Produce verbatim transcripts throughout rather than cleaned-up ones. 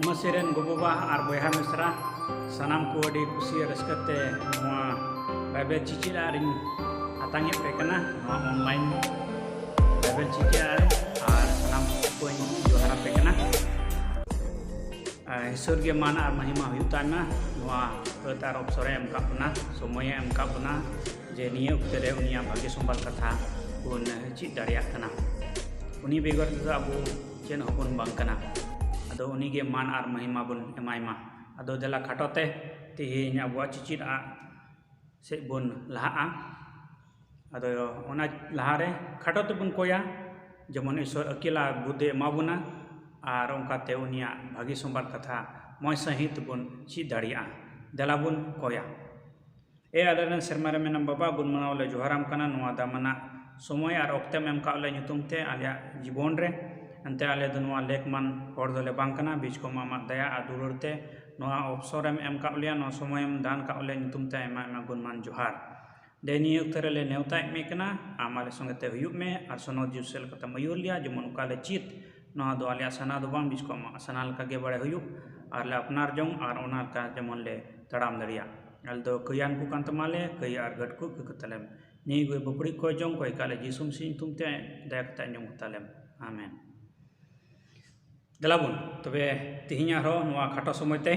ᱢᱟᱹᱥᱤ ᱨᱮᱱ ᱜᱚ-ᱵᱟᱵᱟ ᱟᱨ ᱵᱚᱭᱦᱟ ᱢᱤᱥᱨᱟ, ᱥᱟᱱᱟᱢ ᱠᱚ ᱟᱹᱰᱤ ᱠᱩᱥᱤ ᱨᱟᱹᱥᱠᱟᱹ ᱛᱮ ᱱᱚᱣᱟ ᱵᱟᱭᱵᱮᱞ ᱪᱤᱪᱤᱫ ᱟᱜ ᱨᱤᱧ ᱟᱛᱟᱝ ᱮᱫ ᱯᱮ ᱠᱟᱱᱟ᱾ ᱱᱚᱣᱟ online ᱵᱟᱭᱵᱮᱞ ᱪᱤᱪᱤᱫ ᱟᱜ ᱨᱮ ᱟᱨ ᱥᱟᱱᱟᱢ ᱠᱚᱧ ᱡᱚᱦᱟᱨ ᱟᱯᱮ ᱠᱟᱱᱟ᱾ ᱟᱨ ᱤᱥᱚᱨ ᱜᱮ ᱢᱟᱱ ᱟᱨ ᱢᱟᱦᱤᱢᱟ ᱦᱩᱭᱩᱜ ᱛᱟᱭ ᱢᱟ᱾ ᱱᱚᱣᱟ ᱟᱹᱛ ᱟᱨ ᱚᱯᱥᱚᱨᱮ ᱮᱢ ᱠᱟᱜ ᱵᱚᱱᱟ, ᱥᱚᱢᱚᱭᱮ ᱮᱢ ᱠᱟᱜ ᱵᱚᱱᱟ, ᱡᱮ ᱱᱤᱭᱟᱹ ᱚᱠᱛᱮ ᱨᱮ ᱩᱱᱤᱭᱟᱜ ᱵᱷᱟᱜᱮ ᱥᱚᱢᱵᱟᱫ ᱠᱟᱛᱷᱟ ᱵᱚᱱ ᱪᱮᱫ ᱫᱟᱲᱮᱭᱟᱜ ᱠᱟᱱᱟ᱾ ᱩᱱᱤ ᱵᱮᱜᱚᱨ ᱛᱮᱫᱚ ᱟᱵᱚ ᱪᱮᱫ ᱦᱚᱸᱵᱚᱱ ᱵᱟᱝ ᱠᱟᱱᱟ᱾ ᱟᱫᱚ ᱩᱱᱤ ᱜᱮ ᱢᱟᱱ ᱟᱨ ᱢᱟᱦᱤᱢᱟ ᱵᱚᱱ ᱮᱢᱟᱭ ᱢᱟ᱾ ᱟᱫᱚ ᱫᱮᱞᱟ ᱠᱷᱟᱴᱚ ᱛᱮ ᱛᱮᱦᱮᱧ ᱟᱵᱚᱣᱟᱜ ᱪᱤᱪᱤᱫ ᱟᱜ ᱥᱮᱫ ᱵᱚᱱ ᱞᱟᱦᱟᱜᱼᱟ᱾ ᱟᱫᱚ ᱚᱱᱟ ᱞᱟᱦᱟᱨᱮ ᱠᱷᱟᱴᱚ ᱛᱮᱵᱚᱱ ᱠᱚᱭᱟ, ᱡᱮᱢᱚᱱ ᱤᱥᱚᱨ ᱟᱹᱠᱤᱞ ᱟᱨ ᱵᱩᱫᱷᱤ ᱮᱢᱟ ᱵᱚᱱᱟ ᱟᱨ ᱚᱱᱠᱟᱛᱮ ᱩᱱᱤᱭᱟᱜ ᱵᱷᱟᱹᱜᱤ ᱥᱚᱢᱵᱟᱫ ᱠᱟᱛᱷᱟ ᱢᱚᱡᱽ ᱥᱟᱺᱦᱤᱡ ᱛᱮᱵᱚᱱ ᱪᱮᱫ ᱫᱟᱲᱮᱭᱟᱜᱼᱟ᱾ ᱫᱮᱞᱟ ᱵᱚᱱ ᱠᱚᱭᱟ᱾ ᱮ ᱟᱞᱮᱨᱮᱱ ᱥᱮᱨᱢᱟ ᱨᱮ ᱢᱮᱱᱟᱢ ᱵᱟᱵᱟ, ᱵᱚᱱ ᱢᱟᱱᱟᱣ ᱞᱮ ᱡᱚᱦᱟᱨᱟᱢ ᱠᱟᱱᱟ ᱱᱚᱣᱟ ᱫᱟᱢᱟᱱᱟᱜ ᱥᱚᱢᱚᱭ ᱟᱨ ᱚᱠᱛᱮᱢ ᱮᱢ ᱠᱟᱜ ᱞᱮ ᱧᱩᱛᱩᱢ ᱛᱮ ᱟᱞᱮᱭᱟᱜ ᱡᱤᱵᱚᱱ ᱨᱮ᱾ ᱮᱱᱛᱮ ᱟᱞᱮ ᱫᱚ ᱱᱚᱣᱟ ᱞᱮᱠ ᱢᱟᱱ ᱦᱚᱲ ᱫᱚᱞᱮ ᱵᱟᱝ ᱠᱟᱱᱟ, ᱵᱤᱪᱠᱚᱢ ᱟᱢᱟᱜ ᱫᱟᱭᱟ ᱟᱨ ᱫᱩᱞᱟᱹᱲ ᱛᱮ ᱱᱚᱣᱟ ᱚᱯᱥᱚᱨᱮᱢ ᱮᱢ ᱠᱟᱜ ᱞᱮᱭᱟ, ᱱᱚᱣᱟ ᱥᱚᱢᱚᱭᱮᱢ ᱫᱟᱱ ᱠᱟᱜ ᱞᱮ ᱧᱩᱛᱩᱢ ᱛᱮ ᱟᱭᱢᱟ ᱟᱭᱢᱟ ᱜᱩᱱᱢᱟᱱ ᱡᱚᱦᱟᱨ᱾ ᱫᱮ ᱱᱤᱭᱟᱹ ᱚᱠᱛᱮ ᱨᱮᱞᱮ ᱱᱮᱣᱛᱟᱭᱮᱫ ᱢᱮ ᱠᱟᱱᱟ, ᱟᱢ ᱟᱞᱮ ᱥᱚᱸᱜᱮ ᱛᱮ ᱦᱩᱭᱩᱜ ᱢᱮ ᱟᱨ ᱥᱚᱱᱚᱛ ᱡᱤᱣᱤ ᱥᱮᱫ ᱞᱮᱠᱟᱛᱮᱢ ᱟᱹᱭᱩᱨ ᱞᱮᱭᱟ, ᱡᱮᱢᱚᱱ ᱚᱠᱟ ᱞᱮ ᱪᱮᱫ, ᱱᱚᱣᱟ ᱫᱚ ᱟᱞᱮᱭᱟᱜ ᱥᱟᱱᱟ ᱫᱚ ᱵᱟᱝ, ᱵᱤᱪᱠᱚᱢ ᱟᱢᱟᱜ ᱥᱟᱱᱟ ᱞᱮᱠᱟ ᱜᱮ ᱵᱟᱲᱟᱭ ᱦᱩᱭᱩᱜ ᱟᱨ ᱞᱮ ᱟᱯᱱᱟᱨ ᱡᱚᱝ ᱟᱨ ᱚᱱᱟ ᱞᱮᱠᱟ ᱡᱮᱢᱚᱱ ᱞᱮ ᱛᱟᱲᱟᱢ ᱫᱟᱲᱮᱭᱟᱜ᱾ ᱟᱞᱮ ᱫᱚ ᱠᱟᱹᱭᱟᱱ ᱠᱚ ᱠᱟᱱ ᱛᱟᱢᱟᱞᱮ, ᱠᱟᱹᱭ ᱟᱨ ᱜᱷᱟᱹᱴᱠᱩ ᱠᱚ ᱠᱟᱛᱟᱞᱮᱢ᱾ ᱱᱤᱭᱟᱹ ᱜᱮ ᱵᱟᱯᱲᱤ ᱠᱚ ᱡᱚᱝ ᱠᱚᱭ ᱠᱟᱞᱮ ᱡᱤᱥᱩ ᱢᱥᱤ ᱧᱩᱛᱩᱢ ᱛᱮ ᱫᱟᱭᱟ ᱠᱟᱛᱮ ᱟᱸᱡᱚᱢ ᱠᱟᱛᱟᱞᱮᱢ᱾ ᱟᱢᱮᱱ᱾ ᱫᱮᱞᱟ ᱵᱚᱱ ᱛᱚᱵᱮ ᱛᱮᱦᱮᱧ ᱟᱨᱦᱚᱸ ᱱᱚᱣᱟ ᱠᱷᱟᱴᱚ ᱥᱚᱢᱚᱭ ᱛᱮ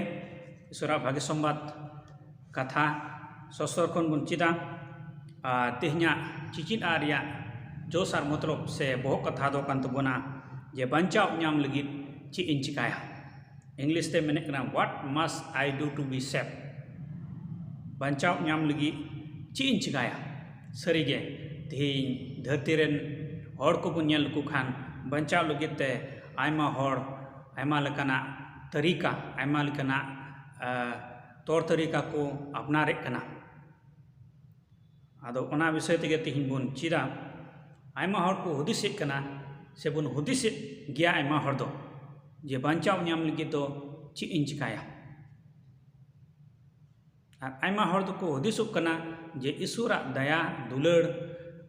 ᱤᱥᱚᱨᱟᱜ ᱵᱷᱟᱜᱮ ᱥᱚᱢᱵᱟᱫ ᱠᱟᱛᱷᱟ ᱥᱚᱥᱛᱚᱨ ᱠᱷᱚᱱ ᱵᱚᱱ ᱪᱮᱫᱟ᱾ ᱟᱨ ᱛᱮᱦᱮᱧᱟᱜ ᱪᱤᱪᱤᱫ ᱟᱜ ᱨᱮᱭᱟᱜ ᱡᱳᱥ ᱟᱨ ᱢᱚᱛᱞᱚᱵ ᱥᱮ ᱵᱚᱦᱚᱜ ᱠᱟᱛᱷᱟ ᱫᱚ ᱠᱟᱱ ᱛᱟᱵᱚᱱᱟ ᱡᱮ ᱵᱟᱧᱪᱟᱣ ᱧᱟᱢ ᱞᱟᱹᱜᱤᱫ ᱪᱮᱫ ᱤᱧ ᱪᱤᱠᱟᱭᱟ? English ᱛᱮ ᱢᱮᱱᱮᱫ ᱠᱟᱱᱟ, "What must I do to be saved?" ᱵᱟᱧᱪᱟᱣ ᱧᱟᱢ ᱞᱟᱹᱜᱤᱫ ᱪᱮᱫ ᱤᱧ ᱪᱤᱠᱟᱭᱟ? ᱥᱟᱹᱨᱤᱜᱮ ᱛᱮᱦᱮᱧ ᱫᱷᱟᱹᱨᱛᱤ ᱨᱮᱱ ᱦᱚᱲ ᱠᱚᱵᱚᱱ ᱧᱮᱞ ᱞᱮᱠᱚ ᱠᱷᱟᱱ ᱵᱟᱧᱪᱟᱣ ᱞᱟᱹᱜᱤᱫ ᱛᱮ ᱟᱭᱢᱟ ᱦᱚᱲ ᱟᱭᱢᱟ ᱞᱮᱠᱟᱱᱟᱜ ᱛᱟᱹᱨᱤᱠᱟ, ᱟᱭᱢᱟ ᱞᱮᱠᱟᱱᱟᱜ, ᱟ, ᱛᱚᱨ ᱛᱟᱹᱨᱤᱠᱟ ᱠᱚ ᱟᱯᱱᱟᱨᱮᱫ ᱠᱟᱱᱟ᱾ ᱟᱫᱚ ᱚᱱᱟ ᱵᱤᱥᱚᱭ ᱛᱮᱜᱮ ᱛᱮᱦᱮᱧ ᱵᱚᱱ ᱪᱮᱫᱟ᱾ ᱟᱭᱢᱟ ᱦᱚᱲ ᱠᱚ ᱦᱩᱫᱤᱥᱮᱫ ᱠᱟᱱᱟ ᱥᱮ ᱵᱚᱱ ᱦᱩᱫᱤᱥᱮᱫ ᱜᱮᱭᱟ ᱟᱭᱢᱟ ᱦᱚᱲ ᱫᱚ ᱡᱮ ᱵᱟᱧᱪᱟᱣ ᱧᱟᱢ ᱞᱟᱹᱜᱤᱫ ᱫᱚ ᱪᱮᱫ ᱤᱧ ᱪᱤᱠᱟᱭᱟ? ᱟᱨ ᱟᱭᱢᱟ ᱦᱚᱲ ᱫᱚᱠᱚ ᱦᱩᱫᱤᱥᱚᱜ ᱠᱟᱱᱟ ᱡᱮ ᱤᱥᱚᱨᱟᱜ ᱫᱟᱭᱟ ᱫᱩᱞᱟᱹᱲ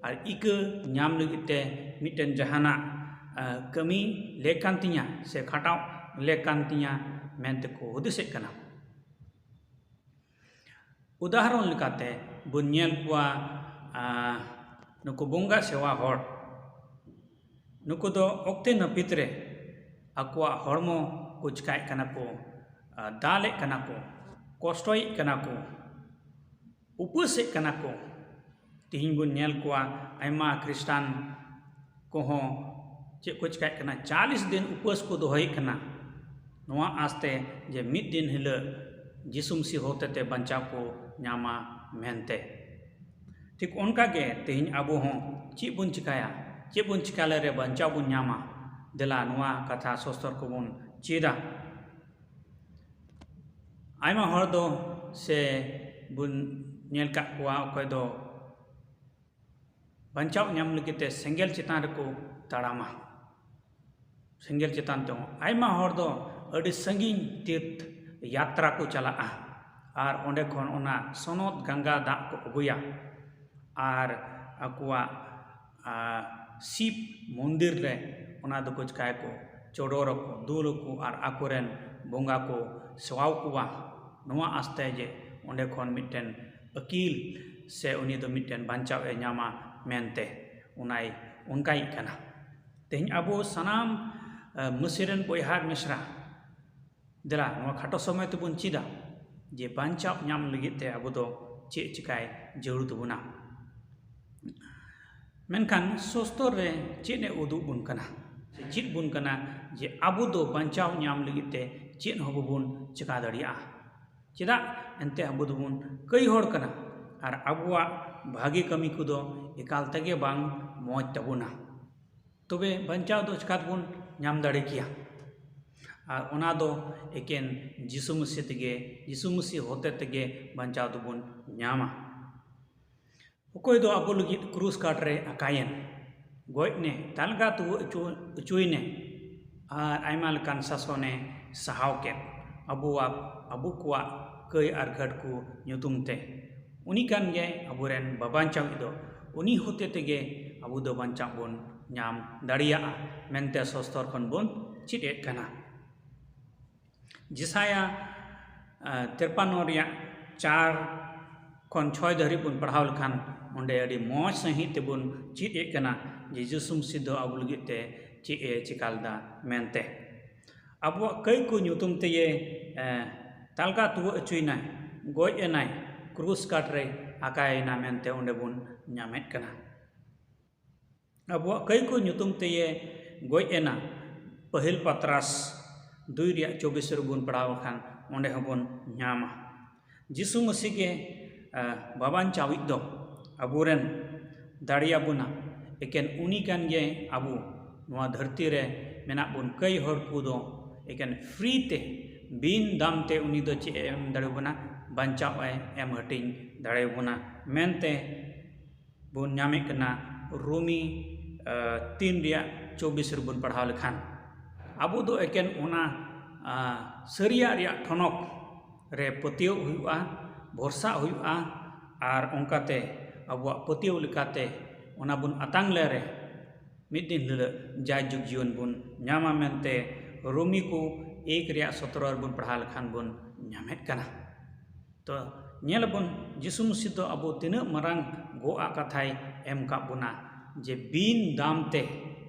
ᱟᱨ ᱤᱠᱟᱹ ᱧᱟᱢ ᱞᱟᱹᱜᱤᱫ ᱛᱮ ᱢᱤᱫᱴᱮᱱ ᱡᱟᱦᱟᱱᱟᱜ, ᱠᱟᱹᱢᱤ ᱞᱮᱠ ᱠᱟᱱ ᱛᱤᱧᱟ ᱥᱮ ᱠᱷᱟᱴᱟᱣ ᱞᱮᱠ ᱠᱟᱱ ᱛᱤᱧᱟ ᱢᱮᱱᱛᱮ ᱠᱚ ᱦᱩᱫᱤᱥᱮᱫ ᱠᱟᱱᱟ᱾ ᱩᱫᱟᱦᱚᱨᱚᱱ ᱞᱮᱠᱟᱛᱮ ᱵᱚᱱ ᱧᱮᱞ ᱠᱚᱣᱟ, ᱟᱸ, ᱱᱩᱠᱩ ᱵᱚᱸᱜᱟ ᱥᱮᱣᱟ ᱦᱚᱲ᱾ ᱱᱩᱠᱩ ᱫᱚ ᱚᱠᱛᱮ ᱱᱟᱹᱯᱤᱛ ᱨᱮ ᱟᱠᱚᱣᱟᱜ ᱦᱚᱲᱢᱚ ᱠᱚ ᱪᱤᱠᱟᱭᱮᱫ ᱠᱟᱱᱟ ᱠᱚ, ᱟᱸ, ᱫᱟᱞᱮᱫ ᱠᱟᱱᱟ ᱠᱚ, ᱠᱚᱥᱴᱚᱭᱮᱫ ᱠᱟᱱᱟ ᱠᱚ, ᱩᱯᱟᱹᱥᱮᱫ ᱠᱟᱱᱟ ᱠᱚ᱾ ᱛᱮᱦᱮᱧ ᱵᱚᱱ ᱧᱮᱞ ᱠᱚᱣᱟ ᱟᱭᱢᱟ ᱠᱷᱨᱤᱥᱴᱟᱱ ᱠᱚᱦᱚᱸ ᱪᱮᱫ ᱠᱚ ᱪᱤᱠᱟᱹᱭᱮᱫ ᱠᱟᱱᱟ, ᱪᱟᱞᱤᱥ ᱫᱤᱱ ᱩᱯᱟᱹᱥ ᱠᱚ ᱫᱚᱦᱚᱭᱮᱫ ᱠᱟᱱᱟ, ᱱᱚᱣᱟ ᱟᱥᱛᱮ ᱡᱮ ᱢᱤᱫ ᱫᱤᱱ ᱦᱤᱞᱳᱜ ᱡᱤᱥᱩ ᱢᱟᱹᱥᱤ ᱦᱚᱛᱮᱛᱮ ᱵᱟᱧᱪᱟᱣ ᱠᱚ ᱧᱟᱢᱟ ᱢᱮᱱᱛᱮ᱾ ᱴᱷᱤᱠ ᱚᱱᱠᱟ ᱜᱮ ᱛᱮᱦᱮᱧ ᱟᱵᱚ ᱦᱚᱸ ᱪᱮᱫ ᱵᱚᱱ ᱪᱤᱠᱟᱹᱭᱟ, ᱪᱮᱫ ᱵᱚᱱ ᱪᱤᱠᱟ ᱞᱮᱨᱮ ᱵᱟᱧᱪᱟᱣ ᱵᱚᱱ ᱧᱟᱢᱟ? ᱫᱮᱞᱟ ᱱᱚᱣᱟ ᱠᱟᱛᱷᱟ ᱥᱚᱥᱛᱚᱨ ᱠᱚᱵᱚᱱ ᱪᱮᱫᱟ᱾ ᱟᱭᱢᱟ ᱦᱚᱲ ᱫᱚ ᱥᱮ ᱵᱚᱱ ᱧᱮᱞ ᱠᱟᱜ ᱠᱚᱣᱟ, ᱚᱠᱚᱭ ᱫᱚ ᱵᱟᱧᱪᱟᱣ ᱧᱟᱢ ᱞᱟᱹᱜᱤᱫ ᱛᱮ ᱥᱮᱸᱜᱮᱞ ᱪᱮᱛᱟᱱ ᱨᱮᱠᱚ ᱛᱟᱲᱟᱢᱟ᱾ ᱥᱮᱸᱜᱮᱞ ᱪᱮᱛᱟᱱ ᱛᱮᱦᱚᱸ ᱟᱭᱢᱟ ᱦᱚᱲ ᱫᱚ ᱟᱹᱰᱤ ᱥᱟᱺᱜᱤᱧ ᱛᱤᱨᱛᱷ ᱭᱟᱛᱨᱟ ᱠᱚ ᱪᱟᱞᱟᱜᱼᱟ ᱟᱨ ᱚᱸᱰᱮ ᱠᱷᱚᱱ ᱚᱱᱟ ᱥᱚᱱᱚᱛ ᱜᱟᱝᱜᱟ ᱫᱟᱜ ᱠᱚ ᱟᱹᱜᱩᱭᱟ ᱟᱨ ᱟᱠᱚᱣᱟᱜ, ᱟ, ᱥᱤᱵ ᱢᱚᱱᱫᱤᱨ ᱨᱮ ᱚᱱᱟ ᱫᱚᱠᱚ ᱪᱤᱠᱟᱹᱭᱟᱠᱚ, ᱪᱚᱰᱚᱨᱟᱠᱚ, ᱫᱩᱞᱟᱠᱚ ᱟᱨ ᱟᱠᱚᱨᱮᱱ ᱵᱚᱸᱜᱟ ᱠᱚ ᱥᱮᱣᱟᱣ ᱠᱚᱣᱟ᱾ ᱱᱚᱣᱟ ᱟᱥᱛᱮ ᱡᱮ ᱚᱸᱰᱮ ᱠᱷᱚᱱ ᱢᱤᱫᱴᱮᱱ ᱟᱹᱠᱤᱞ ᱥᱮ ᱩᱱᱤ ᱫᱚ ᱢᱤᱫᱴᱮᱱ ᱵᱟᱧᱪᱟᱣ ᱮ ᱧᱟᱢᱟ ᱢᱮᱱᱛᱮ ᱚᱱᱟᱭ ᱚᱱᱠᱟᱭᱮᱫ ᱠᱟᱱᱟ᱾ ᱛᱮᱦᱮᱧ ᱟᱵᱚ ᱥᱟᱱᱟᱢ, ᱟ, ᱢᱟᱹᱥᱤ ᱨᱮᱱ ᱵᱚᱭᱦᱟ ᱢᱤᱥᱨᱟ, ᱫᱮᱞᱟ ᱱᱚᱣᱟ ᱠᱷᱟᱴᱚ ᱥᱚᱢᱚᱭ ᱛᱮᱵᱚᱱ ᱪᱮᱫᱟ ᱡᱮ ᱵᱟᱧᱪᱟᱣ ᱧᱟᱢ ᱞᱟᱹᱜᱤᱫ ᱛᱮ ᱟᱵᱚ ᱫᱚ ᱪᱮᱫ ᱪᱤᱠᱟᱭ ᱡᱟᱹᱨᱩᱲ ᱛᱟᱵᱚᱱᱟ᱾ ᱢᱮᱱᱠᱷᱟᱱ ᱥᱚᱥᱛᱚᱨ ᱨᱮ ᱪᱮᱫ ᱮ ᱩᱫᱩᱜ ᱵᱚᱱ ᱠᱟᱱᱟ? ᱪᱮᱫ ᱵᱚᱱ ᱠᱟᱱᱟ ᱡᱮ ᱟᱵᱚ ᱫᱚ ᱵᱟᱧᱪᱟᱣ ᱧᱟᱢ ᱞᱟᱹᱜᱤᱫ ᱛᱮ ᱪᱮᱫ ᱦᱚᱸ ᱵᱟᱵᱚᱱ ᱪᱮᱠᱟ ᱫᱟᱲᱮᱭᱟᱜᱼᱟ? ᱪᱮᱫᱟᱜ ᱮᱱᱛᱮ ᱟᱵᱚ ᱫᱚᱵᱚᱱ ᱠᱟᱹᱭ ᱦᱚᱲ ᱠᱟᱱᱟ ᱟᱨ ᱟᱵᱚᱣᱟᱜ ᱵᱷᱟᱜᱮ ᱠᱟᱹᱢᱤ ᱠᱚᱫᱚ ᱮᱠᱟᱞ ᱛᱮᱜᱮ ᱵᱟᱝ ᱢᱚᱡᱽ ᱛᱟᱵᱚᱱᱟ᱾ ᱛᱚᱵᱮ ᱵᱟᱧᱪᱟᱣ ᱫᱚ ᱪᱤᱠᱟ ᱛᱮᱵᱚᱱ ᱧᱟᱢ ᱫᱟᱲᱮ ᱠᱮᱭᱟ? ᱟᱨ ᱚᱱᱟ ᱫᱚ ᱮᱠᱮᱱ ᱡᱤᱥᱩ ᱢᱟᱹᱥᱤ ᱛᱮᱜᱮ, ᱡᱤᱥᱩ ᱢᱟᱹᱥᱤ ᱦᱚᱛᱮ ᱛᱮᱜᱮ ᱵᱟᱧᱪᱟᱣ ᱫᱚᱵᱚᱱ ᱧᱟᱢᱟ᱾ ᱚᱠᱚᱭ ᱫᱚ ᱟᱵᱚ ᱞᱟᱹᱜᱤᱫ ᱠᱨᱩᱥ ᱠᱟᱴ ᱨᱮ ᱟᱠᱟᱭᱮᱱ, ᱜᱚᱡ ᱱᱮ, ᱛᱟᱞᱜᱟ ᱛᱩᱣᱟᱹ ᱚᱪᱚ-, ᱚᱪᱚᱭᱱᱮ ᱟᱨ ᱟᱭᱢᱟ ᱞᱮᱠᱟᱱ ᱥᱟᱥᱚᱱᱮ ᱥᱟᱦᱟᱣ ᱠᱮᱫ, ᱟᱵᱚᱣᱟᱜ, ᱟᱵᱚ ᱠᱚᱣᱟᱜ ᱠᱟᱹᱭ ᱟᱨ ᱜᱷᱟᱹᱴ ᱠᱚ ᱧᱩᱛᱩᱢ ᱛᱮ᱾ ᱩᱱᱤ ᱠᱟᱱ ᱜᱮᱭᱟᱭ ᱟᱵᱚᱨᱮᱱ ᱵᱟᱵᱟᱧᱪᱟᱣᱤᱡ ᱫᱚ᱾ ᱩᱱᱤ ᱦᱚᱛᱮ ᱛᱮᱜᱮ ᱟᱵᱚ ᱫᱚ ᱵᱟᱧᱪᱟᱣ ᱵᱚᱱ ᱧᱟᱢ ᱫᱟᱲᱮᱭᱟᱜᱼᱟ ᱢᱮᱱᱛᱮ ᱥᱚᱥᱛᱚᱨ ᱠᱷᱚᱱ ᱵᱚᱱ ᱪᱮᱫ ᱮᱫ ᱠᱟᱱᱟ᱾ ᱡᱮᱥᱟᱭᱟ ᱛᱤᱨᱯᱟᱱᱱᱚ ᱨᱮᱭᱟᱜ ᱪᱟᱨ ᱠᱷᱚᱱ ᱪᱷᱚᱭ ᱫᱷᱟᱹᱨᱤᱡ ᱵᱚᱱ ᱯᱟᱲᱦᱟᱣ ᱞᱮᱠᱷᱟᱱ, ᱚᱸᱰᱮ ᱟᱹᱰᱤ ᱢᱚᱡᱽ ᱥᱟᱺᱦᱤᱡ ᱛᱮᱵᱚᱱ ᱪᱮᱫ ᱮᱫ ᱠᱟᱱᱟ ᱡᱮ ᱡᱤᱥᱩ ᱢᱟᱹᱥᱤ ᱫᱚ ᱟᱵᱚ ᱞᱟᱹᱜᱤᱫ ᱛᱮ ᱪᱮᱫ ᱮ ᱪᱮᱠᱟ ᱞᱮᱫᱟ ᱢᱮᱱᱛᱮ᱾ ᱟᱵᱚᱣᱟᱜ ᱠᱟᱹᱭ ᱠᱚ ᱧᱩᱛᱩᱢ ᱛᱮᱭᱮ ᱛᱟᱞᱜᱟ ᱛᱩᱣᱟᱹ ᱦᱚᱪᱚᱭᱮᱱᱟᱭ, ᱜᱚᱡ ᱮᱱᱟᱭ, ᱠᱨᱩᱥ ᱠᱟᱴ ᱨᱮ ᱟᱠᱟᱭᱮᱱᱟ ᱢᱮᱱᱛᱮ ᱚᱸᱰᱮ ᱵᱚᱱ ᱧᱟᱢᱮᱫ ᱠᱟᱱᱟ᱾ ᱟᱵᱚᱣᱟᱜ ᱠᱟᱹᱭ ᱠᱚ ᱧᱩᱛᱩᱢ ᱛᱮᱭᱮ ᱜᱚᱡ ᱮᱱᱟ᱾ ᱯᱟᱹᱦᱤᱞ ᱯᱟᱛᱨᱟᱥ ᱫᱩᱭ ᱨᱮᱭᱟᱜ ᱪᱚᱵᱵᱤᱥ ᱨᱮᱵᱚᱱ ᱯᱟᱲᱦᱟᱣ ᱞᱮᱠᱷᱟᱱ ᱚᱸᱰᱮ ᱦᱚᱸᱵᱚᱱ ᱧᱟᱢᱟ᱾ ᱡᱤᱥᱩ ᱢᱟᱹᱥᱤ ᱜᱮ ᱵᱟᱵᱟᱧᱪᱟᱣᱤᱡ ᱫᱚ ᱟᱵᱚᱨᱮᱱ ᱫᱟᱲᱮᱭᱟᱵᱚᱱᱟ᱾ ᱮᱠᱮᱱ ᱩᱱᱤ ᱠᱟᱱ ᱜᱮᱭᱟᱭ ᱟᱵᱚ ᱱᱚᱣᱟ ᱫᱷᱟᱹᱨᱛᱤ ᱨᱮ ᱢᱮᱱᱟᱜ ᱵᱚᱱ ᱠᱟᱹᱭ ᱦᱚᱲ ᱠᱚᱫᱚ ᱮᱠᱮᱱ ᱯᱷᱨᱤ ᱛᱮ, ᱵᱤᱱ ᱫᱟᱢ ᱛᱮ ᱩᱱᱤ ᱫᱚ ᱪᱮᱫ ᱮ ᱮᱢ ᱫᱟᱲᱮᱭᱟᱵᱚᱱᱟ? ᱵᱟᱧᱪᱟᱣ ᱮ ᱮᱢ ᱦᱟᱹᱴᱤᱧ ᱫᱟᱲᱮᱭᱟᱵᱚᱱᱟ ᱢᱮᱱᱛᱮ ᱵᱚᱱ ᱧᱟᱢᱮᱫ ᱠᱟᱱᱟ ᱨᱳᱢᱤ ᱛᱤᱱ ᱨᱮᱭᱟᱜ ᱪᱚᱵᱵᱤᱥ ᱨᱮᱵᱚᱱ ᱯᱟᱲᱦᱟᱣ ᱞᱮᱠᱷᱟᱱ, ᱟᱵᱚ ᱫᱚ ᱮᱠᱮᱱ ᱚᱱᱟ ᱥᱟᱹᱨᱤᱭᱟᱜ ᱨᱮᱭᱟᱜ ᱴᱷᱚᱱᱚᱠ ᱨᱮ ᱯᱟᱹᱛᱭᱟᱹᱣ ᱦᱩᱭᱩᱜᱼᱟ, ᱵᱷᱚᱨᱥᱟᱜ ᱦᱩᱭᱩᱜᱼᱟ᱾ ᱟᱨ ᱚᱱᱠᱟᱛᱮ ᱟᱵᱚᱣᱟᱜ ᱯᱟᱹᱛᱭᱟᱹᱣ ᱞᱮᱠᱟᱛᱮ ᱚᱱᱟ ᱵᱚᱱ ᱟᱛᱟᱝ ᱞᱮᱨᱮ ᱢᱤᱫ ᱫᱤᱱ ᱦᱤᱞᱳᱜ ᱡᱟᱭᱡᱩᱜᱽ ᱡᱤᱭᱚᱱ ᱵᱚᱱ ᱧᱟᱢᱟ ᱢᱮᱱᱛᱮ ᱨᱳᱢᱤ ᱠᱚ ᱮᱠ ᱨᱮᱭᱟᱜ ᱥᱚᱛᱨᱚ ᱨᱮᱵᱚᱱ ᱯᱟᱲᱦᱟᱣ ᱞᱮᱠᱷᱟᱱ ᱵᱚᱱ ᱧᱟᱢᱮᱫ ᱠᱟᱱᱟ᱾ ᱛᱚ ᱧᱮᱞ ᱟᱵᱚᱱ, ᱡᱤᱥᱩ ᱢᱟᱹᱥᱤ ᱫᱚ ᱟᱵᱚ ᱛᱤᱱᱟᱹᱜ ᱢᱟᱨᱟᱝ ᱜᱚᱜ ᱟᱜ ᱠᱟᱛᱷᱟᱭ ᱮᱢ ᱠᱟᱜ ᱵᱚᱱᱟ ᱡᱮ ᱵᱤᱱ ᱫᱟᱢ ᱛᱮ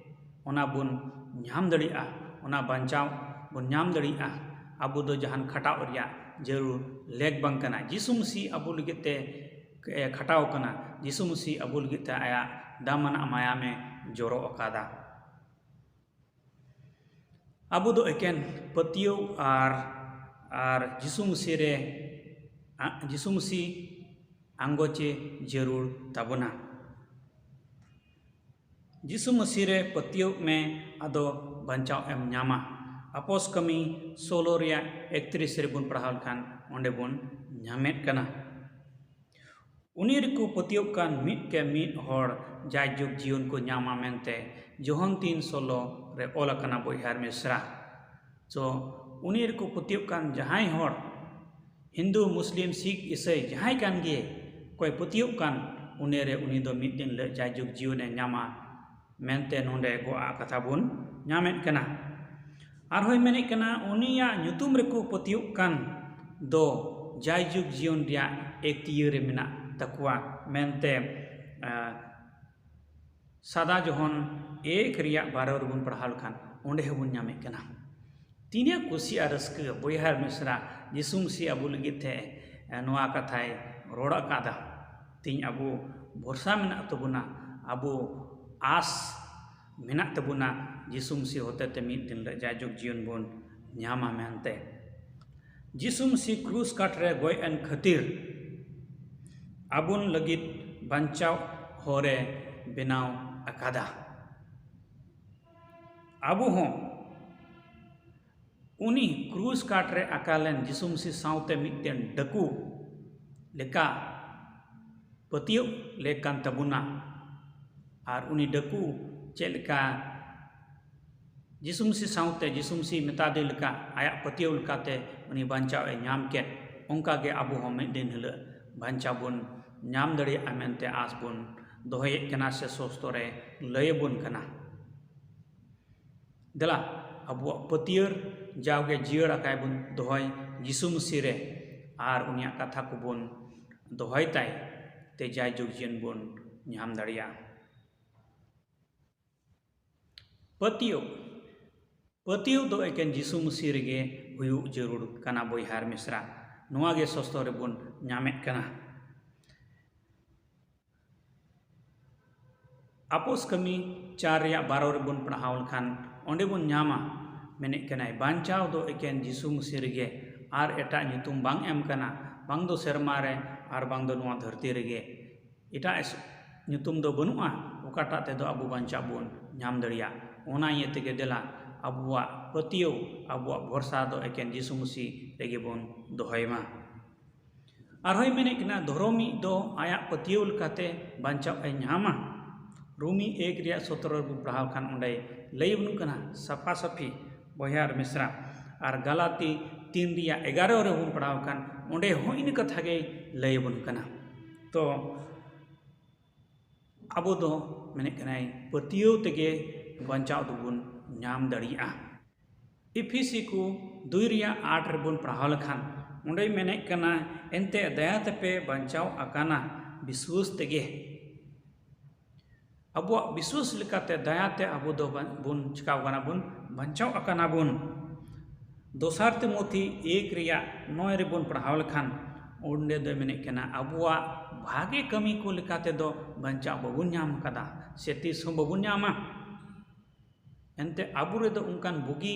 ᱚᱱᱟ ᱵᱚᱱ ᱧᱟᱢ ᱫᱟᱲᱮᱭᱟᱜᱼᱟ, ᱚᱱᱟ ᱵᱟᱧᱪᱟᱣ ᱵᱚᱱ ᱧᱟᱢ ᱫᱟᱲᱮᱭᱟᱜᱼᱟ᱾ ᱟᱵᱚ ᱫᱚ ᱡᱟᱦᱟᱱ ᱠᱷᱟᱴᱟᱣ ᱨᱮᱭᱟᱜ ᱡᱟᱹᱨᱩᱲ ᱞᱮᱠ ᱵᱟᱝ ᱠᱟᱱᱟ᱾ ᱡᱤᱥᱩ ᱢᱟᱹᱥᱤ ᱟᱵᱚ ᱞᱟᱹᱜᱤᱫ ᱛᱮ ᱠᱷᱟᱴᱟᱣ ᱠᱟᱱᱟ᱾ ᱡᱤᱥᱩ ᱢᱟᱹᱥᱤ ᱟᱵᱚ ᱞᱟᱹᱜᱤᱫ ᱛᱮ ᱟᱭᱟᱜ ᱫᱟᱢᱟᱱᱟᱜ ᱢᱟᱭᱟᱢᱮ ᱡᱚᱨᱚ ᱟᱠᱟᱫᱟ᱾ ᱟᱵᱚ ᱫᱚ ᱮᱠᱮᱱ ᱯᱟᱹᱛᱭᱟᱹᱣ ᱟᱨ, ᱟᱨ ᱡᱤᱥᱩ ᱢᱟᱹᱥᱤ ᱨᱮ, ᱟ-, ᱡᱤᱥᱩ ᱢᱟᱹᱥᱤ ᱟᱸᱜᱚᱪᱮ ᱡᱟᱹᱨᱩᱲ ᱛᱟᱵᱚᱱᱟ᱾ ᱡᱤᱥᱩ ᱢᱟᱹᱥᱤ ᱨᱮ ᱯᱟᱹᱛᱭᱟᱹᱣ ᱢᱮ, ᱟᱫᱚ ᱵᱟᱧᱪᱟᱣ ᱮᱢ ᱧᱟᱢᱟ᱾ ᱟᱯᱚᱥ ᱠᱟᱹᱢᱤ ᱥᱳᱞᱳ ᱨᱮᱭᱟᱜ ᱮᱠᱛᱨᱤᱥ ᱨᱮᱵᱚᱱ ᱯᱟᱲᱦᱟᱣ ᱞᱮᱠᱷᱟᱱ ᱚᱸᱰᱮ ᱵᱚᱱ ᱧᱟᱢᱮᱫ ᱠᱟᱱᱟ᱾ ᱩᱱᱤ ᱨᱮᱠᱚ ᱯᱟᱹᱛᱭᱟᱹᱣ ᱠᱟᱱ ᱢᱤᱫ ᱠᱮ ᱢᱤᱫ ᱦᱚᱲ ᱡᱟᱭᱡᱩᱜᱽ ᱡᱤᱭᱚᱱ ᱠᱚ ᱧᱟᱢᱟ ᱢᱮᱱᱛᱮ ᱡᱳᱦᱚᱱ ᱛᱤᱱ ᱥᱳᱞᱳ ᱨᱮ ᱚᱞ ᱟᱠᱟᱱᱟ ᱵᱚᱭᱦᱟᱨ ᱢᱤᱥᱨᱟ᱾ ᱛᱚ ᱩᱱᱤ ᱨᱮᱠᱚ ᱯᱟᱹᱛᱭᱟᱹᱣ ᱠᱟᱱ ᱡᱟᱦᱟᱸᱭ ᱦᱚᱲ, ᱦᱤᱱᱫᱩ, ᱢᱩᱥᱞᱤᱢ, ᱥᱤᱠᱷ, ᱤᱥᱟᱹᱭ, ᱡᱟᱦᱟᱸᱭ ᱠᱟᱱ ᱜᱮ, ᱚᱠᱚᱭ ᱯᱟᱹᱛᱭᱟᱹᱣ ᱠᱟᱱ, ᱩᱱᱤ ᱨᱮ ᱩᱱᱤ ᱫᱚ ᱢᱤᱫ ᱫᱤᱱ ᱦᱤᱞᱳᱜ ᱡᱟᱭᱡᱩᱜᱽ ᱡᱤᱭᱚᱱᱮ ᱧᱟᱢᱟ᱾ ᱢᱮᱱᱛᱮ ᱱᱚᱰᱮ ᱜᱚᱜ ᱟᱜ ᱠᱟᱛᱷᱟ ᱵᱚᱱ ᱧᱟᱢᱮᱫ ᱠᱟᱱᱟ᱾ ᱟᱨᱦᱚᱸᱭ ᱢᱮᱱᱮᱫ ᱠᱟᱱᱟ, ᱩᱱᱤᱭᱟᱜ ᱧᱩᱛᱩᱢ ᱨᱮᱠᱚ ᱯᱟᱹᱛᱭᱟᱹᱜ ᱠᱟᱱ ᱫᱚ ᱡᱟᱭᱡᱩᱜᱽ ᱡᱤᱭᱚᱱ ᱨᱮᱭᱟᱜ ᱮᱠᱛᱤᱭᱟᱹ ᱨᱮ ᱢᱮᱱᱟᱜ ᱛᱟᱠᱚᱣᱟ ᱢᱮᱱᱛᱮ, ᱟᱸ, ᱥᱟᱫᱟ ᱡᱚᱦᱚᱱ ᱮᱠ ᱨᱮᱭᱟᱜ ᱵᱟᱨᱚ ᱨᱮᱵᱚᱱ ᱯᱟᱲᱦᱟᱣ ᱞᱮᱠᱷᱟᱱ ᱚᱸᱰᱮ ᱦᱚᱸᱵᱚᱱ ᱧᱟᱢᱮᱫ ᱠᱟᱱᱟ᱾ ᱛᱤᱱᱟᱹᱜ ᱠᱩᱥᱤ ᱟᱨ ᱨᱟᱹᱥᱠᱟᱹ ᱵᱚᱭᱦᱟ ᱟᱨ ᱢᱤᱥᱨᱟ, ᱡᱤᱥᱩ ᱢᱟᱹᱥᱤ ᱟᱵᱚ ᱞᱟᱹᱜᱤᱫ ᱛᱮ, ᱮ, ᱱᱚᱣᱟ ᱠᱟᱛᱷᱟᱭ ᱨᱚᱲ ᱟᱠᱟᱫᱟ᱾ ᱛᱤᱦᱤᱧ ᱟᱵᱚ ᱵᱷᱚᱨᱥᱟ ᱢᱮᱱᱟᱜ ᱛᱟᱵᱚᱱᱟ, ᱟᱵᱚ ᱟᱥ ᱢᱮᱱᱟᱜ ᱛᱟᱵᱚᱱᱟ, ᱡᱤᱥᱩ ᱢᱟᱹᱥᱤ ᱦᱚᱛᱮᱛᱮ ᱢᱤᱫ ᱫᱤᱱ ᱦᱤᱞᱳᱜ ᱡᱟᱭᱡᱩᱜᱽ ᱡᱤᱭᱚᱱ ᱵᱚᱱ ᱧᱟᱢᱟ ᱢᱮᱱᱛᱮ᱾ ᱡᱤᱥᱩ ᱢᱟᱹᱥᱤ ᱠᱨᱩᱥ ᱠᱟᱴ ᱨᱮ ᱜᱚᱡ ᱮᱱ ᱠᱷᱟᱹᱛᱤᱨ ᱟᱵᱚᱱ ᱞᱟᱹᱜᱤᱫ ᱵᱟᱧᱪᱟᱣ ᱦᱚᱨᱮ ᱵᱮᱱᱟᱣ ᱟᱠᱟᱫᱟ᱾ ᱟᱵᱚ ᱦᱚᱸ ᱩᱱᱤ ᱠᱨᱩᱥ ᱠᱟᱴ ᱨᱮ ᱟᱠᱟ ᱞᱮᱱ ᱡᱤᱥᱩ ᱢᱟᱹᱥᱤ ᱥᱟᱶᱛᱮ ᱢᱤᱫᱴᱮᱱ ᱰᱟᱹᱠᱩ ᱞᱮᱠᱟ ᱯᱟᱹᱛᱭᱟᱹᱣ ᱞᱮᱠ ᱠᱟᱱ ᱛᱟᱵᱚᱱᱟ᱾ ᱟᱨ ᱩᱱᱤ ᱰᱟᱹᱠᱩ ᱪᱮᱫ ᱞᱮᱠᱟ ᱡᱤᱥᱩ ᱢᱟᱹᱥᱤ ᱥᱟᱶᱛᱮ ᱡᱤᱥᱩ ᱢᱟᱹᱥᱤ ᱢᱮᱛᱟ ᱫᱮ ᱞᱮᱠᱟ ᱟᱭᱟᱜ ᱯᱟᱹᱛᱭᱟᱹᱣ ᱞᱮᱠᱟᱛᱮ ᱩᱱᱤ ᱵᱟᱧᱪᱟᱣ ᱮ ᱧᱟᱢ ᱠᱮᱫ, ᱚᱱᱠᱟ ᱜᱮ ᱟᱵᱚ ᱦᱚᱸ ᱢᱤᱫ ᱫᱤᱱ ᱦᱤᱞᱳᱜ ᱵᱟᱧᱪᱟᱣ ᱵᱚᱱ ᱧᱟᱢ ᱫᱟᱲᱮᱭᱟᱜᱼᱟ ᱢᱮᱱᱛᱮ ᱟᱸᱥ ᱵᱚᱱ ᱫᱚᱦᱚᱭᱮᱫ ᱠᱟᱱᱟ ᱥᱮ ᱥᱚᱥᱛᱚ ᱨᱮ ᱞᱟᱹᱭ ᱟᱵᱚᱱ ᱠᱟᱱᱟ᱾ ᱫᱮᱞᱟ, ᱟᱵᱚᱣᱟᱜ ᱯᱟᱹᱛᱭᱟᱹᱣ ᱡᱟᱣᱜᱮ ᱡᱤᱭᱟᱹᱲ ᱟᱠᱟᱭ ᱵᱚᱱ ᱫᱚᱦᱚᱭ ᱡᱤᱥᱩ ᱢᱟᱹᱥᱤ ᱨᱮ, ᱟᱨ ᱩᱱᱤᱭᱟᱜ ᱠᱟᱛᱷᱟ ᱠᱚᱵᱚᱱ ᱫᱚᱦᱚᱭ ᱛᱟᱭ ᱛᱮ ᱡᱟᱭᱡᱩᱜᱽ ᱡᱤᱭᱚᱱ ᱵᱚᱱ ᱧᱟᱢ ᱫᱟᱲᱮᱭᱟᱜᱼᱟ᱾ ᱯᱟᱹᱛᱭᱟᱹᱣ, ᱯᱟᱹᱛᱭᱟᱹᱣ ᱫᱚ ᱮᱠᱮᱱ ᱡᱤᱥᱩ ᱢᱟᱹᱥᱤ ᱨᱮᱜᱮ ᱦᱩᱭᱩᱜ ᱡᱟᱹᱨᱩᱲ ᱠᱟᱱᱟ ᱵᱚᱭᱦᱟ ᱟᱨ ᱢᱤᱥᱨᱟ᱾ ᱱᱚᱣᱟ ᱜᱮ ᱥᱚᱥᱛᱚ ᱨᱮᱵᱚᱱ ᱧᱟᱢᱮᱫ ᱠᱟᱱᱟ᱾ ᱟᱯᱚᱥ ᱠᱟᱹᱢᱤ ᱪᱟᱨ ᱨᱮᱭᱟᱜ ᱵᱟᱨᱚ ᱨᱮᱵᱚᱱ ᱯᱟᱲᱦᱟᱣ ᱞᱮᱠᱷᱟᱱ ᱚᱸᱰᱮ ᱵᱚᱱ ᱧᱟᱢᱟ, ᱢᱮᱱᱮᱫ ᱠᱟᱱᱟᱭ, ᱵᱟᱧᱪᱟᱣ ᱫᱚ ᱮᱠᱮᱱ ᱡᱤᱥᱩ ᱢᱟᱹᱥᱤ ᱨᱮᱜᱮ, ᱟᱨ ᱮᱴᱟᱜ ᱧᱩᱛᱩᱢ ᱵᱟᱝ ᱮᱢ ᱠᱟᱱᱟ, ᱵᱟᱝ ᱫᱚ ᱥᱮᱨᱢᱟ ᱨᱮ ᱟᱨ ᱵᱟᱝ ᱫᱚ ᱱᱚᱣᱟ ᱫᱷᱟᱹᱨᱛᱤ ᱨᱮᱜᱮ᱾ ᱮᱴᱟᱜ ᱮᱥ-, ᱧᱩᱛᱩᱢ ᱫᱚ ᱵᱟᱹᱱᱩᱜᱼᱟ, ᱚᱠᱟᱴᱟᱜ ᱛᱮᱫᱚ ᱟᱵᱚ ᱵᱟᱧᱪᱟᱣ ᱵᱚᱱ ᱧᱟᱢ ᱫᱟᱲᱮᱭᱟᱜ᱾ ᱚᱱᱟ ᱤᱭᱟᱹ ᱛᱮᱜᱮ ᱫᱮᱞᱟ ᱟᱵᱚᱣᱟᱜ ᱯᱟᱹᱛᱭᱟᱹᱣ, ᱟᱵᱚᱣᱟᱜ ᱵᱷᱚᱨᱥᱟ ᱫᱚ ᱮᱠᱮᱱ ᱡᱤᱥᱩ ᱢᱟᱹᱥᱤ ᱨᱮᱜᱮ ᱵᱚᱱ ᱫᱚᱦᱚᱭ ᱢᱟ᱾ ᱟᱨᱦᱚᱸᱭ ᱢᱮᱱᱮᱫ ᱠᱟᱱᱟ, ᱫᱷᱚᱨᱚᱢᱤᱡ ᱫᱚ ᱟᱭᱟᱜ ᱯᱟᱹᱛᱭᱟᱹᱣ ᱞᱮᱠᱟᱛᱮ ᱵᱟᱧᱪᱟᱣ ᱮ ᱧᱟᱢᱟ᱾ ᱨᱳᱢᱤ ᱮᱠ ᱨᱮᱭᱟᱜ ᱥᱚᱛᱨᱚ ᱨᱮᱵᱚᱱ ᱯᱟᱲᱦᱟᱣ ᱠᱷᱟᱱ ᱚᱸᱰᱮ ᱞᱟᱹᱭ ᱟᱵᱚᱱ ᱠᱟᱱᱟ ᱥᱟᱯᱷᱟ ᱥᱟᱹᱯᱷᱤ, ᱵᱚᱭᱦᱟ ᱟᱨ ᱢᱤᱥᱨᱟ᱾ ᱟᱨ ᱜᱟᱞᱟᱛᱤ ᱛᱤᱱ ᱨᱮᱭᱟᱜ ᱮᱜᱟᱨᱚ ᱨᱮᱵᱚᱱ ᱯᱟᱲᱦᱟᱣ ᱠᱷᱟᱱ ᱚᱸᱰᱮ ᱦᱚᱸ ᱤᱱᱟᱹ ᱠᱟᱛᱷᱟ ᱜᱮᱭ ᱞᱟᱹᱭ ᱟᱵᱚᱱ ᱠᱟᱱᱟ᱾ ᱛᱚ ᱟᱵᱚ ᱫᱚ ᱢᱮᱱᱮᱫ ᱠᱟᱱᱟᱭ ᱯᱟᱹᱛᱭᱟᱹᱣ ᱛᱮᱜᱮ ᱵᱟᱧᱪᱟᱣ ᱫᱚᱵᱚᱱ ᱧᱟᱢ ᱫᱟᱲᱮᱭᱟᱜᱼᱟ᱾ ᱮᱯᱷᱤᱥᱤ ᱠᱚ ᱫᱩᱭ ᱨᱮᱭᱟᱜ ᱟᱴ ᱨᱮᱵᱚᱱ ᱯᱟᱲᱦᱟᱣ ᱞᱮᱠᱷᱟᱱ ᱚᱸᱰᱮᱭ ᱢᱮᱱᱮᱫ ᱠᱟᱱᱟ, ᱮᱱᱛᱮ ᱫᱟᱭᱟ ᱛᱮᱯᱮ ᱵᱟᱧᱪᱟᱣ ᱟᱠᱟᱱᱟ ᱵᱤᱥᱣᱟᱹᱥ ᱛᱮᱜᱮ᱾ ᱟᱵᱚᱣᱟᱜ ᱵᱤᱥᱣᱟᱹᱥ ᱞᱮᱠᱟᱛᱮ ᱫᱟᱭᱟᱛᱮ ᱟᱵᱚ ᱫᱚ ᱵᱟ-, ᱵᱚᱱ ᱪᱤᱠᱟᱣ ᱠᱟᱱᱟ ᱵᱚᱱ, ᱵᱟᱧᱪᱟᱣ ᱟᱠᱟᱱᱟ ᱵᱚᱱ᱾ ᱫᱚᱥᱟᱨ ᱛᱤᱢᱳᱛᱷᱤ ᱮᱠ ᱨᱮᱭᱟᱜ ᱱᱚᱭ ᱨᱮᱵᱚᱱ ᱯᱟᱲᱦᱟᱣ ᱞᱮᱠᱷᱟᱱ ᱚᱸᱰᱮ ᱫᱚᱭ ᱢᱮᱱᱮᱫ ᱠᱟᱱᱟ, ᱟᱵᱚᱣᱟᱜ ᱵᱷᱟᱜᱮ ᱠᱟᱹᱢᱤ ᱠᱚ ᱞᱮᱠᱟ ᱛᱮᱫᱚ ᱵᱟᱧᱪᱟᱣ ᱵᱟᱵᱚᱱ ᱧᱟᱢ ᱠᱟᱫᱟ ᱥᱮ ᱛᱤᱥ ᱦᱚᱸ ᱵᱟᱵᱚᱱ ᱧᱟᱢᱟ᱾ ᱮᱱᱛᱮ ᱟᱵᱚ ᱨᱮᱫᱚ ᱚᱱᱠᱟᱱ ᱵᱩᱜᱤ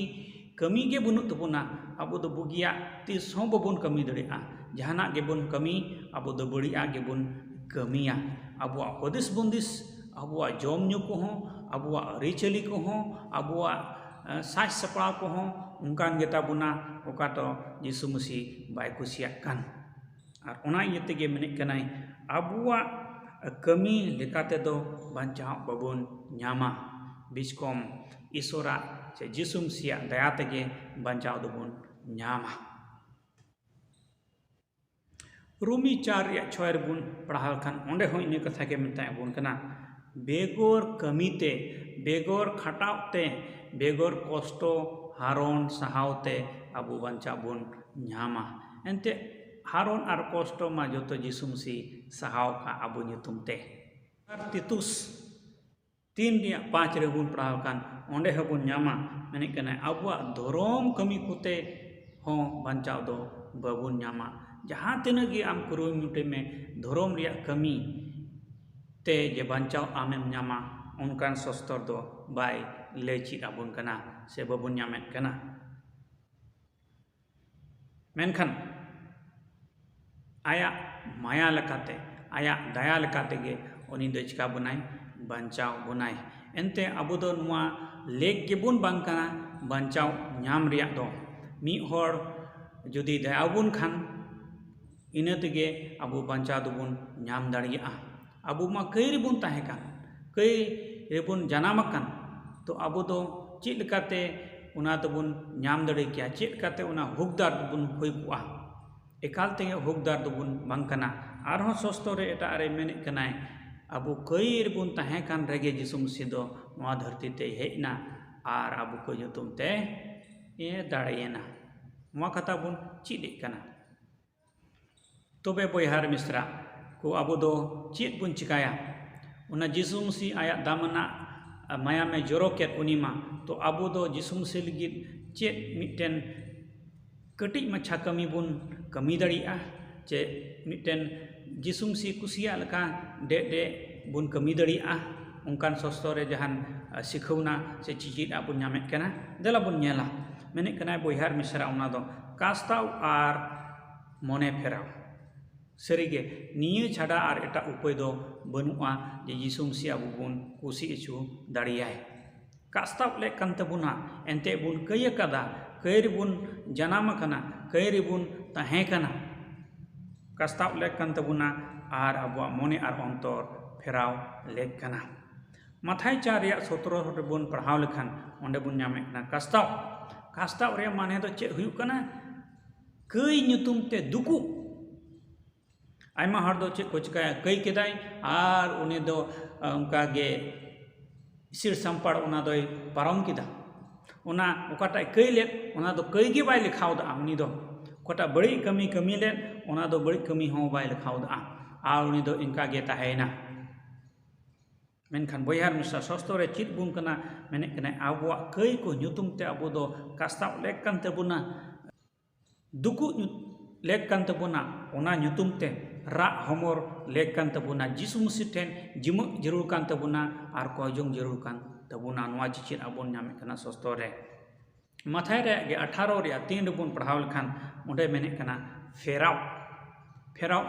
ᱠᱟᱹᱢᱤ ᱜᱮ ᱵᱟᱹᱱᱩᱜ ᱛᱟᱵᱚᱱᱟ᱾ ᱟᱵᱚ ᱫᱚ ᱵᱩᱜᱤᱭᱟᱜ ᱛᱤᱥ ᱦᱚᱸ ᱵᱟᱵᱚᱱ ᱠᱟᱹᱢᱤ ᱫᱟᱲᱮᱭᱟᱜᱼᱟ᱾ ᱡᱟᱦᱟᱱᱟᱜ ᱜᱮᱵᱚᱱ ᱠᱟᱹᱢᱤ, ᱟᱵᱚ ᱫᱚ ᱵᱟᱹᱲᱤᱡᱟᱜ ᱜᱮᱵᱚᱱ ᱠᱟᱹᱢᱤᱭᱟ᱾ ᱟᱵᱚᱣᱟᱜ ᱦᱩᱫᱤᱥ ᱵᱩᱸᱫᱤᱥ, ᱟᱵᱚᱣᱟᱜ ᱡᱚᱢ ᱧᱩ ᱠᱚᱦᱚᱸ, ᱟᱵᱚᱣᱟᱜ ᱟᱹᱨᱤᱪᱟᱹᱞᱤ ᱠᱚᱦᱚᱸ, ᱟᱵᱚᱣᱟᱜ, ᱮ, ᱥᱟᱡᱽ ᱥᱟᱯᱲᱟᱣ ᱠᱚᱦᱚᱸ ᱚᱱᱠᱟᱱ ᱜᱮᱛᱟ ᱵᱚᱱᱟ, ᱚᱠᱟ ᱫᱚ ᱡᱤᱥᱩ ᱢᱟᱹᱥᱤ ᱵᱟᱭ ᱠᱩᱥᱤᱭᱟᱜ ᱠᱟᱱ᱾ ᱟᱨ ᱚᱱᱟ ᱤᱭᱟᱹ ᱛᱮᱜᱮ ᱢᱮᱱᱮᱫ ᱠᱟᱱᱟᱭ, ᱟᱵᱚᱣᱟᱜ ᱠᱟᱹᱢᱤ ᱞᱮᱠᱟ ᱛᱮᱫᱚ ᱵᱟᱧᱪᱟᱣ ᱵᱟᱵᱚᱱ ᱧᱟᱢᱟ᱾ ᱵᱤᱪᱠᱚᱢ ᱤᱥᱚᱨᱟᱜ ᱥᱮ ᱡᱤᱥᱩ ᱢᱟᱹᱥᱤᱭᱟᱜ ᱫᱟᱭᱟ ᱛᱮᱜᱮ ᱵᱟᱧᱪᱟᱣ ᱫᱚᱵᱚᱱ ᱧᱟᱢᱟ᱾ ᱨᱳᱢᱤ ᱪᱟᱨ ᱨᱮᱭᱟᱜ ᱪᱷᱚᱭ ᱨᱮᱵᱚᱱ ᱯᱟᱲᱦᱟᱣ ᱞᱮᱠᱷᱟᱱ ᱚᱸᱰᱮ ᱦᱚᱸ ᱤᱱᱟᱹ ᱠᱟᱛᱷᱟ ᱜᱮ ᱢᱮᱛᱟᱭ ᱵᱚᱱ ᱠᱟᱱᱟ, ᱵᱮᱜᱚᱨ ᱠᱟᱹᱢᱤ ᱛᱮ, ᱵᱮᱜᱚᱨ ᱠᱷᱟᱴᱟᱣ ᱛᱮ, ᱵᱮᱜᱚᱨ ᱠᱚᱥᱴᱚ ᱦᱟᱨᱚᱱ ᱥᱟᱦᱟᱣ ᱛᱮ ᱟᱵᱚ ᱵᱟᱧᱪᱟᱣ ᱵᱚᱱ ᱧᱟᱢᱟ᱾ ᱮᱱᱛᱮ ᱦᱟᱨᱚᱱ ᱟᱨ ᱠᱚᱥᱴᱚ ᱢᱟ ᱡᱚᱛᱚ ᱡᱤᱥᱩ ᱢᱟᱹᱥᱤ ᱥᱟᱦᱟᱣ ᱠᱟᱜ ᱟᱵᱚ ᱧᱩᱛᱩᱢ ᱛᱮ᱾ ᱟᱨ ᱛᱤᱛᱩᱥ ᱛᱤᱱ ᱨᱮᱭᱟᱜ ᱯᱟᱸᱪ ᱨᱮᱵᱚᱱ ᱯᱟᱲᱦᱟᱣ ᱠᱷᱟᱱ ᱚᱸᱰᱮ ᱦᱚᱸᱵᱚᱱ ᱧᱟᱢᱟ, ᱢᱮᱱᱮᱫ ᱠᱟᱱᱟᱭ ᱟᱵᱚᱣᱟᱜ ᱫᱷᱚᱨᱚᱢ ᱠᱟᱹᱢᱤ ᱠᱚᱛᱮ ᱦᱚᱸ ᱵᱟᱧᱪᱟᱣ ᱫᱚ ᱵᱟᱵᱚᱱ ᱧᱟᱢᱟ᱾ ᱡᱟᱦᱟᱸ ᱛᱤᱱᱟᱹᱜ ᱜᱮ ᱟᱢ ᱠᱩᱨᱩᱢᱩᱴᱩᱭ ᱢᱮ, ᱫᱷᱚᱨᱚᱢ ᱨᱮᱭᱟᱜ ᱠᱟᱹᱢᱤ ᱛᱮ ᱡᱮ ᱵᱟᱧᱪᱟᱣ ᱟᱢᱮᱢ ᱧᱟᱢᱟ, ᱚᱱᱠᱟᱱ ᱥᱚᱥᱛᱚᱨ ᱫᱚ ᱵᱟᱭ ᱞᱟᱹᱭ ᱪᱮᱫ ᱟᱵᱚᱱ ᱠᱟᱱᱟ ᱥᱮ ᱵᱟᱵᱚᱱ ᱧᱟᱢᱮᱫ ᱠᱟᱱᱟ᱾ ᱢᱮᱱᱠᱷᱟᱱ ᱟᱭᱟᱜ ᱢᱟᱭᱟ ᱞᱮᱠᱟᱛᱮ, ᱟᱭᱟᱜ ᱫᱟᱭᱟ ᱞᱮᱠᱟᱛᱮ ᱜᱮ ᱩᱱᱤ ᱫᱚ ᱪᱤᱠᱟ ᱵᱚᱱᱟᱭ? ᱵᱟᱧᱪᱟᱣ ᱵᱚᱱᱟᱭ᱾ ᱮᱱᱛᱮ ᱟᱵᱚ ᱫᱚ ᱱᱚᱣᱟ ᱞᱮᱠ ᱜᱮᱵᱚᱱ ᱵᱟᱝ ᱠᱟᱱᱟ ᱵᱟᱧᱪᱟᱣ ᱧᱟᱢ ᱨᱮᱭᱟᱜ ᱫᱚ᱾ ᱢᱤᱫ ᱦᱚᱲ ᱡᱩᱫᱤ ᱫᱟᱭᱟ ᱟᱵᱚᱱ ᱠᱷᱟᱱ, ᱤᱱᱟᱹ ᱛᱮᱜᱮ ᱟᱵᱚ ᱵᱟᱧᱪᱟᱣ ᱫᱚᱵᱚᱱ ᱧᱟᱢ ᱫᱟᱲᱮᱭᱟᱜᱼᱟ᱾ ᱟᱵᱚ ᱢᱟ ᱠᱟᱹᱭ ᱨᱮᱵᱚᱱ ᱛᱟᱦᱮᱸ ᱠᱟᱱ, ᱠᱟᱹᱭ ᱨᱮᱵᱚᱱ ᱡᱟᱱᱟᱢ ᱟᱠᱟᱱ, ᱛᱚ ᱟᱵᱚ ᱫᱚ ᱪᱮᱫ ᱞᱮᱠᱟᱛᱮ ᱚᱱᱟ ᱫᱚᱵᱚᱱ ᱧᱟᱢ ᱫᱟᱲᱮ ᱠᱮᱭᱟ? ᱪᱮᱫ ᱞᱮᱠᱟᱛᱮ ᱚᱱᱟ ᱦᱚᱠᱫᱟᱨ ᱫᱚᱵᱚᱱ ᱦᱩᱭ ᱠᱚᱜᱼᱟ? ᱮᱠᱟᱞ ᱛᱮᱜᱮ ᱦᱚᱠᱫᱟᱨ ᱫᱚᱵᱚᱱ ᱵᱟᱝ ᱠᱟᱱᱟ᱾ ᱟᱨᱦᱚᱸ ᱥᱚᱥᱛᱚ ᱨᱮ ᱮᱴᱟᱜ ᱨᱮ ᱢᱮᱱᱮᱫ ᱠᱟᱱᱟᱭ, ᱟᱵᱚ ᱠᱟᱹᱭ ᱨᱮᱵᱚᱱ ᱛᱟᱦᱮᱸ ᱠᱟᱱ ᱨᱮᱜᱮ ᱡᱤᱥᱩ ᱢᱟᱹᱥᱤ ᱫᱚ ᱱᱚᱣᱟ ᱫᱷᱟᱹᱨᱛᱤ ᱛᱮᱭ ᱦᱮᱡ ᱮᱱᱟ ᱟᱨ ᱟᱵᱚ ᱠᱚ ᱧᱩᱛᱩᱢ ᱛᱮ ᱮ ᱫᱟᱲᱮᱭᱮᱱᱟ᱾ ᱱᱚᱣᱟ ᱠᱟᱛᱷᱟ ᱵᱚᱱ ᱪᱮᱫ ᱮᱫ ᱠᱟᱱᱟ᱾ ᱛᱚᱵᱮ ᱵᱚᱭᱦᱟ ᱟᱨ ᱢᱤᱥᱨᱟ ᱠᱚ, ᱟᱵᱚ ᱫᱚ ᱪᱮᱫ ᱵᱚᱱ ᱪᱤᱠᱟᱭᱟ? ᱚᱱᱟ ᱡᱤᱥᱩ ᱢᱟᱹᱥᱤ ᱟᱭᱟᱜ ᱫᱟᱢᱟᱱᱟᱜ ᱢᱟᱭᱟᱢᱮ ᱡᱚᱨᱚ ᱠᱮᱫ ᱩᱱᱤ ᱢᱟ, ᱛᱚ ᱟᱵᱚ ᱫᱚ ᱡᱤᱥᱩ ᱢᱟᱹᱥᱤ ᱞᱟᱹᱜᱤᱫ ᱪᱮᱫ ᱢᱤᱫᱴᱮᱱ ᱠᱟᱹᱴᱤᱡ ᱢᱟᱪᱷᱟ ᱠᱟᱹᱢᱤ ᱵᱚᱱ ᱠᱟᱹᱢᱤ ᱫᱟᱲᱮᱭᱟᱜᱼᱟ? ᱪᱮ ᱢᱤᱫᱴᱮᱱ ᱡᱤᱥᱩ ᱢᱟᱹᱥᱤ ᱠᱩᱥᱤᱭᱟᱜ ᱞᱮᱠᱟ ᱰᱮ ᱰᱮ ᱵᱚᱱ ᱠᱟᱹᱢᱤ ᱫᱟᱲᱮᱭᱟᱜᱼᱟ? ᱚᱱᱠᱟᱱ ᱥᱚᱥᱛᱚ ᱨᱮ ᱡᱟᱦᱟᱱ ᱥᱤᱠᱷᱟᱹᱣᱱᱟ ᱥᱮ ᱪᱮᱪᱮᱫ ᱟᱜ ᱵᱚᱱ ᱧᱟᱢᱮᱫ ᱠᱟᱱᱟ, ᱫᱮᱞᱟ ᱵᱚᱱ ᱧᱮᱞᱟ᱾ ᱢᱮᱱᱮᱫ ᱠᱟᱱᱟᱭ ᱵᱚᱭᱦᱟ ᱟᱨ ᱢᱤᱥᱨᱟ, ᱚᱱᱟ ᱫᱚ ᱠᱟᱥᱛᱟᱣ ᱟᱨ ᱢᱚᱱᱮ ᱯᱷᱮᱨᱟᱣ᱾ ᱥᱟᱹᱨᱤᱜᱮ ᱱᱤᱭᱟᱹ ᱪᱷᱟᱰᱟ ᱟᱨ ᱮᱴᱟᱜ ᱩᱯᱟᱹᱭ ᱫᱚ ᱵᱟᱹᱱᱩᱜᱼᱟ ᱡᱮ ᱡᱤᱥᱩ ᱢᱟᱹᱥᱤ ᱟᱵᱚ ᱵᱚᱱ ᱠᱩᱥᱤ ᱦᱚᱪᱚ ᱫᱟᱲᱮᱭᱟᱭ᱾ ᱠᱟᱥᱛᱟᱣ ᱞᱮᱫ ᱠᱟᱱ ᱛᱟᱵᱚᱱᱟ, ᱮᱱᱛᱮ ᱵᱚᱱ ᱠᱟᱹᱭ ᱟᱠᱟᱫᱟ, ᱠᱟᱹᱭ ᱨᱮᱵᱚᱱ ᱡᱟᱱᱟᱢ ᱟᱠᱟᱱᱟ, ᱠᱟᱹᱭ ᱨᱮᱵᱚᱱ ᱛᱟᱦᱮᱸ ᱠᱟᱱᱟ᱾ ᱠᱟᱥᱛᱟᱣ ᱞᱮᱫ ᱠᱟᱱ ᱛᱟᱵᱚᱱᱟ ᱟᱨ ᱟᱵᱚᱣᱟᱜ ᱢᱚᱱᱮ ᱟᱨ ᱚᱱᱛᱚᱨ ᱯᱷᱮᱨᱟᱣ ᱞᱮᱫ ᱠᱟᱱᱟ᱾ ᱢᱟᱛᱷᱟᱭ ᱪᱟᱨ ᱨᱮᱭᱟᱜ ᱥᱚᱛᱨᱚ ᱨᱮᱵᱚᱱ ᱯᱟᱲᱦᱟᱣ ᱞᱮᱠᱷᱟᱱ ᱚᱸᱰᱮ ᱵᱚᱱ ᱧᱟᱢᱮᱫ ᱠᱟᱱᱟ ᱠᱟᱥᱛᱟᱣ᱾ ᱠᱟᱥᱛᱟᱣ ᱨᱮᱭᱟᱜ ᱢᱟᱱᱮ ᱫᱚ ᱪᱮᱫ ᱦᱩᱭᱩᱜ ᱠᱟᱱᱟ? ᱠᱟᱹᱭ ᱧᱩᱛᱩᱢ ᱛᱮ ᱫᱩᱠᱩ᱾ ᱟᱭᱢᱟ ᱦᱚᱲ ᱫᱚ ᱪᱮᱫ ᱠᱚ ᱪᱤᱠᱟᱹᱭᱟ, ᱠᱟᱹᱭ ᱠᱮᱫᱟᱭ ᱟᱨ ᱩᱱᱤ ᱫᱚ, ᱟ, ᱚᱱᱠᱟ ᱜᱮ ᱥᱤᱨ ᱥᱟᱢᱯᱟᱲ ᱚᱱᱟ ᱫᱚᱭ ᱯᱟᱨᱚᱢ ᱠᱮᱫᱟ᱾ ᱚᱱᱟ ᱚᱠᱟᱴᱟᱜ ᱮ ᱠᱟᱹᱭ ᱞᱮᱫ, ᱚᱱᱟ ᱫᱚ ᱠᱟᱹᱭ ᱜᱮ ᱵᱟᱭ ᱞᱮᱠᱷᱟᱣᱫᱟ᱾ ᱩᱱᱤ ᱫᱚ ᱚᱠᱟᱴᱟᱜ ᱵᱟᱹᱲᱤᱡ ᱠᱟᱹᱢᱤ ᱠᱟᱹᱢᱤ ᱞᱮᱫ, ᱚᱱᱟ ᱫᱚ ᱵᱟᱹᱲᱤᱡ ᱠᱟᱹᱢᱤ ᱦᱚᱸ ᱵᱟᱭ ᱞᱮᱠᱷᱟᱣᱫᱟ᱾ ᱟᱨ ᱩᱱᱤ ᱫᱚ ᱤᱱᱠᱟ ᱜᱮ ᱛᱟᱦᱮᱸᱭᱮᱱᱟ᱾ ᱢᱮᱱᱠᱷᱟᱱ ᱵᱚᱭᱦᱟ ᱟᱨ ᱢᱤᱥᱨᱟ, ᱥᱚᱥᱛᱚ ᱨᱮ ᱪᱮᱫ ᱵᱚᱱ ᱠᱟᱱᱟ? ᱢᱮᱱᱮᱫ ᱠᱟᱱᱟᱭ, ᱟᱵᱚᱣᱟᱜ ᱠᱟᱹᱭ ᱠᱚ ᱧᱩᱛᱩᱢ ᱛᱮ ᱟᱵᱚ ᱫᱚ ᱠᱟᱥᱛᱟᱣ ᱞᱮᱠ ᱠᱟᱱ ᱛᱟᱵᱚᱱᱟ, ᱫᱩᱠᱩ ᱧᱩ-, ᱞᱮᱠ ᱠᱟᱱ ᱛᱟᱵᱚᱱᱟ, ᱚᱱᱟ ᱧᱩᱛᱩᱢ ᱛᱮ ᱨᱟᱜ ᱦᱚᱢᱚᱨ ᱞᱮᱠ ᱠᱟᱱ ᱛᱟᱵᱚᱱᱟ, ᱡᱤᱥᱩ ᱢᱟᱹᱥᱤ ᱴᱷᱮᱱ ᱡᱤᱢᱟᱹᱜ ᱡᱟᱹᱨᱩᱲ ᱠᱟᱱ ᱛᱟᱵᱚᱱᱟ ᱟᱨ ᱠᱚᱭ ᱡᱚᱝ ᱡᱟᱹᱨᱩᱲ ᱠᱟᱱ ᱛᱟᱵᱚᱱᱟ᱾ ᱱᱚᱣᱟ ᱪᱮᱪᱮᱫ ᱟᱵᱚᱱ ᱧᱟᱢᱮᱫ ᱠᱟᱱᱟ ᱥᱚᱥᱛᱚ ᱨᱮ᱾ ᱢᱟᱛᱷᱟᱭ ᱨᱮᱭᱟᱜ ᱜᱮ ᱟᱴᱷᱟᱨᱚ ᱨᱮᱭᱟᱜ ᱛᱤᱱ ᱨᱮᱵᱚᱱ ᱯᱟᱲᱦᱟᱣ ᱞᱮᱠᱷᱟᱱ ᱚᱸᱰᱮ ᱢᱮᱱᱮᱫ ᱠᱟᱱᱟ ᱯᱷᱮᱨᱟᱣ᱾ ᱯᱷᱮᱨᱟᱣ,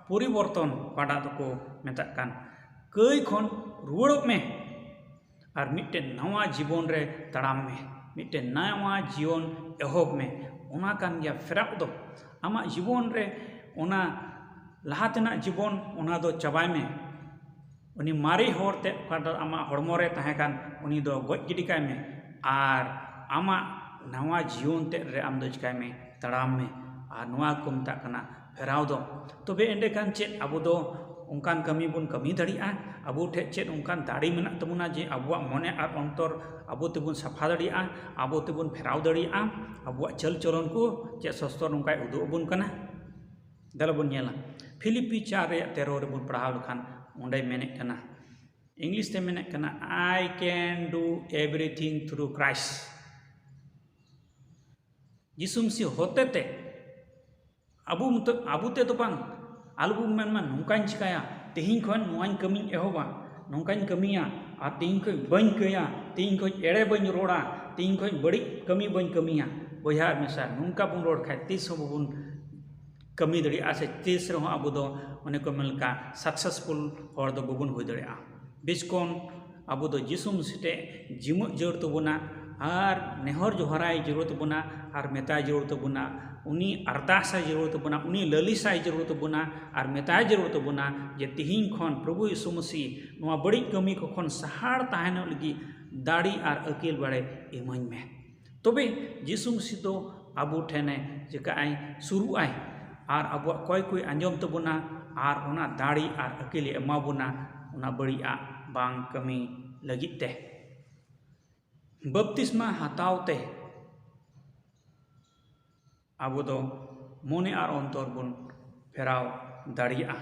ᱯᱚᱨᱤᱵᱚᱨᱛᱚᱱ ᱚᱠᱟᱴᱟᱜ ᱫᱚᱠᱚ ᱢᱮᱛᱟᱜ ᱠᱟᱱ, ᱠᱟᱹᱭ ᱠᱷᱚᱱ ᱨᱩᱣᱟᱹᱲᱚᱜ ᱢᱮ ᱟᱨ ᱢᱤᱫᱴᱮᱱ ᱱᱟᱣᱟ ᱡᱤᱵᱚᱱ ᱨᱮ ᱛᱟᱲᱟᱢ ᱢᱮ, ᱢᱤᱫᱴᱮᱱ ᱱᱟᱣᱟ ᱡᱤᱭᱚᱱ ᱮᱦᱚᱵ ᱢᱮ᱾ ᱚᱱᱟ ᱠᱟᱱ ᱜᱮᱭᱟ ᱯᱷᱮᱨᱟᱣ ᱫᱚ᱾ ᱟᱢᱟᱜ ᱡᱤᱵᱚᱱ ᱨᱮ ᱚᱱᱟ ᱞᱟᱦᱟ ᱛᱮᱱᱟᱜ ᱡᱤᱵᱚᱱ, ᱚᱱᱟ ᱫᱚ ᱪᱟᱵᱟᱭ ᱢᱮ᱾ ᱩᱱᱤ ᱢᱟᱨᱮ ᱦᱚᱲ ᱛᱮᱫ ᱚᱠᱟ ᱫᱚ ᱟᱢᱟᱜ ᱦᱚᱲᱢᱚ ᱨᱮ ᱛᱟᱦᱮᱸ ᱠᱟᱱ, ᱩᱱᱤ ᱫᱚ ᱜᱚᱡ ᱜᱤᱰᱤ ᱠᱟᱭ ᱢᱮ᱾ ᱟᱨ ᱟᱢᱟᱜ ᱱᱟᱣᱟ ᱡᱤᱭᱚᱱ ᱛᱮᱫ ᱨᱮ ᱟᱢ ᱫᱚ ᱪᱤᱠᱟᱭ ᱢᱮ, ᱛᱟᱲᱟᱢ ᱢᱮ᱾ ᱟᱨ ᱱᱚᱣᱟ ᱠᱚ ᱢᱮᱛᱟᱜ ᱠᱟᱱᱟ ᱯᱷᱮᱨᱟᱣ ᱫᱚ᱾ ᱛᱚᱵᱮ ᱮᱸᱰᱮᱠᱷᱟᱱ ᱪᱮᱫ ᱟᱵᱚ ᱫᱚ ᱚᱱᱠᱟᱱ ᱠᱟᱹᱢᱤ ᱵᱚᱱ ᱠᱟᱹᱢᱤ ᱫᱟᱲᱮᱭᱟᱜᱼᱟ? ᱟᱵᱚ ᱴᱷᱮᱱ ᱪᱮᱫ ᱚᱱᱠᱟᱱ ᱫᱟᱲᱮ ᱢᱮᱱᱟᱜ ᱛᱟᱵᱚᱱᱟ ᱡᱮ ᱟᱵᱚᱣᱟᱜ ᱢᱚᱱᱮ ᱟᱨ ᱚᱱᱛᱚᱨ ᱟᱵᱚ ᱛᱮᱵᱚᱱ ᱥᱟᱯᱷᱟ ᱫᱟᱲᱮᱭᱟᱜᱼᱟ, ᱟᱵᱚ ᱛᱮᱵᱚᱱ ᱯᱷᱮᱨᱟᱣ ᱫᱟᱲᱮᱭᱟᱜᱼᱟ, ᱟᱵᱚᱣᱟᱜ ᱪᱟᱹᱞ ᱪᱚᱞᱚᱱ ᱠᱚ ᱪᱮᱫ ᱥᱚᱥᱛᱚᱨ ᱱᱚᱝᱠᱟᱭ ᱩᱫᱩᱜ ᱟᱵᱚᱱ ᱠᱟᱱᱟ? ᱫᱮᱞᱟ ᱵᱚᱱ ᱧᱮᱞᱟ, ᱯᱷᱤᱞᱤᱯᱤ ᱪᱟᱨ ᱨᱮᱭᱟᱜ ᱛᱮᱨᱚ ᱨᱮᱵᱚᱱ ᱯᱟᱲᱦᱟᱣ ᱞᱮᱠᱷᱟᱱ ᱚᱸᱰᱮ ᱢᱮᱱᱮᱫ ᱠᱟᱱᱟ, ᱤᱝᱞᱤᱥ ᱛᱮ ᱢᱮᱱᱮᱫ ᱠᱟᱱᱟ, "I can do everything through Christ." ᱡᱤᱥᱩ ᱢᱟᱹᱥᱤ ᱦᱚᱛᱮ ᱛᱮ ᱟᱵᱚ ᱢᱚᱛᱚ, ᱟᱵᱚ ᱛᱮᱫᱚ ᱵᱟᱝ, ᱟᱞᱚᱵᱚᱱ ᱢᱮᱱᱢᱟ ᱱᱚᱝᱠᱟᱧ ᱪᱤᱠᱟᱹᱭᱟ, ᱛᱮᱦᱮᱧ ᱠᱷᱚᱱ ᱱᱚᱣᱟᱧ ᱠᱟᱹᱢᱤᱧ ᱮᱦᱚᱵᱟ, ᱱᱚᱝᱠᱟᱧ ᱠᱟᱹᱢᱤᱭᱟ, ᱟᱨ ᱛᱮᱦᱮᱧ ᱠᱷᱚᱱ ᱵᱟᱹᱧ ᱠᱟᱹᱭᱟ, ᱛᱮᱦᱮᱧ ᱠᱷᱚᱱ ᱮᱲᱮ ᱵᱟᱹᱧ ᱨᱚᱲᱟ, ᱛᱮᱦᱮᱧ ᱠᱷᱚᱱ ᱵᱟᱹᱲᱤᱡ ᱠᱟᱹᱢᱤ ᱵᱟᱹᱧ ᱠᱟᱹᱢᱤᱭᱟ᱾ ᱵᱚᱭᱦᱟ ᱟᱨ ᱢᱤᱥᱨᱟ, ᱱᱚᱝᱠᱟ ᱵᱚᱱ ᱨᱚᱲ ᱠᱷᱟᱡ ᱛᱤᱥ ᱦᱚᱸ ᱵᱟᱵᱚᱱ ᱠᱟᱹᱢᱤ ᱫᱟᱲᱮᱭᱟᱜᱼᱟ, ᱥᱮ ᱛᱤᱥ ᱨᱮᱦᱚᱸ ᱟᱵᱚ ᱫᱚ ᱚᱱᱮ ᱠᱚ ᱢᱮᱱ ᱞᱮᱠᱟ successful ᱦᱚᱲ ᱫᱚ ᱵᱟᱵᱚᱱ ᱦᱩᱭ ᱫᱟᱲᱮᱭᱟᱜᱼᱟ᱾ ᱵᱤᱪᱠᱚᱱ ᱟᱵᱚ ᱫᱚ ᱡᱤᱥᱩ ᱢᱟᱹᱥᱤ ᱴᱷᱮᱡ ᱡᱤᱢᱟᱹᱜ ᱡᱟᱹᱨᱩᱲ ᱛᱟᱵᱚᱱᱟ, ᱟᱨ ᱱᱮᱦᱚᱨ ᱡᱚᱦᱟᱨᱟᱭ ᱡᱟᱹᱨᱩᱲ ᱛᱟᱵᱚᱱᱟ, ᱟᱨ ᱢᱮᱛᱟᱭ ᱡᱟᱹᱨᱩᱲ ᱛᱟᱵᱚᱱᱟ, ᱩᱱᱤ ᱟᱨᱫᱟᱥᱟᱭ ᱡᱟᱹᱨᱩᱲ ᱛᱟᱵᱚᱱᱟ, ᱩᱱᱤ ᱞᱟᱹᱞᱤᱥᱟᱭ ᱡᱟᱹᱨᱩᱲ ᱛᱟᱵᱚᱱᱟ, ᱟᱨ ᱢᱮᱛᱟᱭ ᱡᱟᱹᱨᱩᱲ ᱛᱟᱵᱚᱱᱟ ᱡᱮ ᱛᱤᱦᱤᱧ ᱠᱷᱚᱱ ᱯᱨᱚᱵᱷᱩ ᱭᱤᱥᱩ ᱢᱟᱹᱥᱤ ᱱᱚᱣᱟ ᱵᱟᱹᱲᱤᱡ ᱠᱟᱹᱢᱤ ᱠᱚ ᱠᱷᱚᱱ ᱥᱟᱦᱟᱲ ᱛᱟᱦᱮᱱᱚᱜ ᱞᱟᱹᱜᱤᱫ ᱫᱟᱲᱮ ᱟᱨ ᱟᱹᱠᱤᱞ ᱵᱟᱲᱮ ᱤᱢᱟᱹᱧ ᱢᱮ᱾ ᱛᱚᱵᱮ ᱡᱤᱥᱩ ᱢᱟᱹᱥᱤ ᱫᱚ ᱟᱵᱚ ᱴᱷᱮᱱᱮ ᱪᱤᱠᱟᱹᱜ ᱟᱭ, ᱥᱩᱨᱩᱜ ᱟᱭ, ᱟᱨ ᱟᱵᱚᱣᱟᱜ ᱠᱚᱭ ᱠᱚᱭ ᱟᱸᱡᱚᱢ ᱛᱟᱵᱚᱱᱟ, ᱟᱨ ᱚᱱᱟ ᱫᱟᱲᱮ ᱟᱨ ᱟᱹᱠᱤᱞᱮ ᱮᱢᱟ ᱵᱚᱱᱟ ᱚᱱᱟ ᱵᱟᱹᱲᱤᱡᱟᱜ ᱵᱟᱝ ᱠᱟᱹᱢᱤ ᱞᱟᱹᱜᱤᱫ ᱛᱮ᱾ ᱵᱟᱯᱛᱤᱥᱢᱟ ᱦᱟᱛᱟᱣ ᱛᱮ ᱟᱵᱚ ᱫᱚ ᱢᱚᱱᱮ ᱟᱨ ᱚᱱᱛᱚᱨ ᱵᱚᱱ ᱯᱷᱮᱨᱟᱣ ᱫᱟᱲᱮᱭᱟᱜᱼᱟ᱾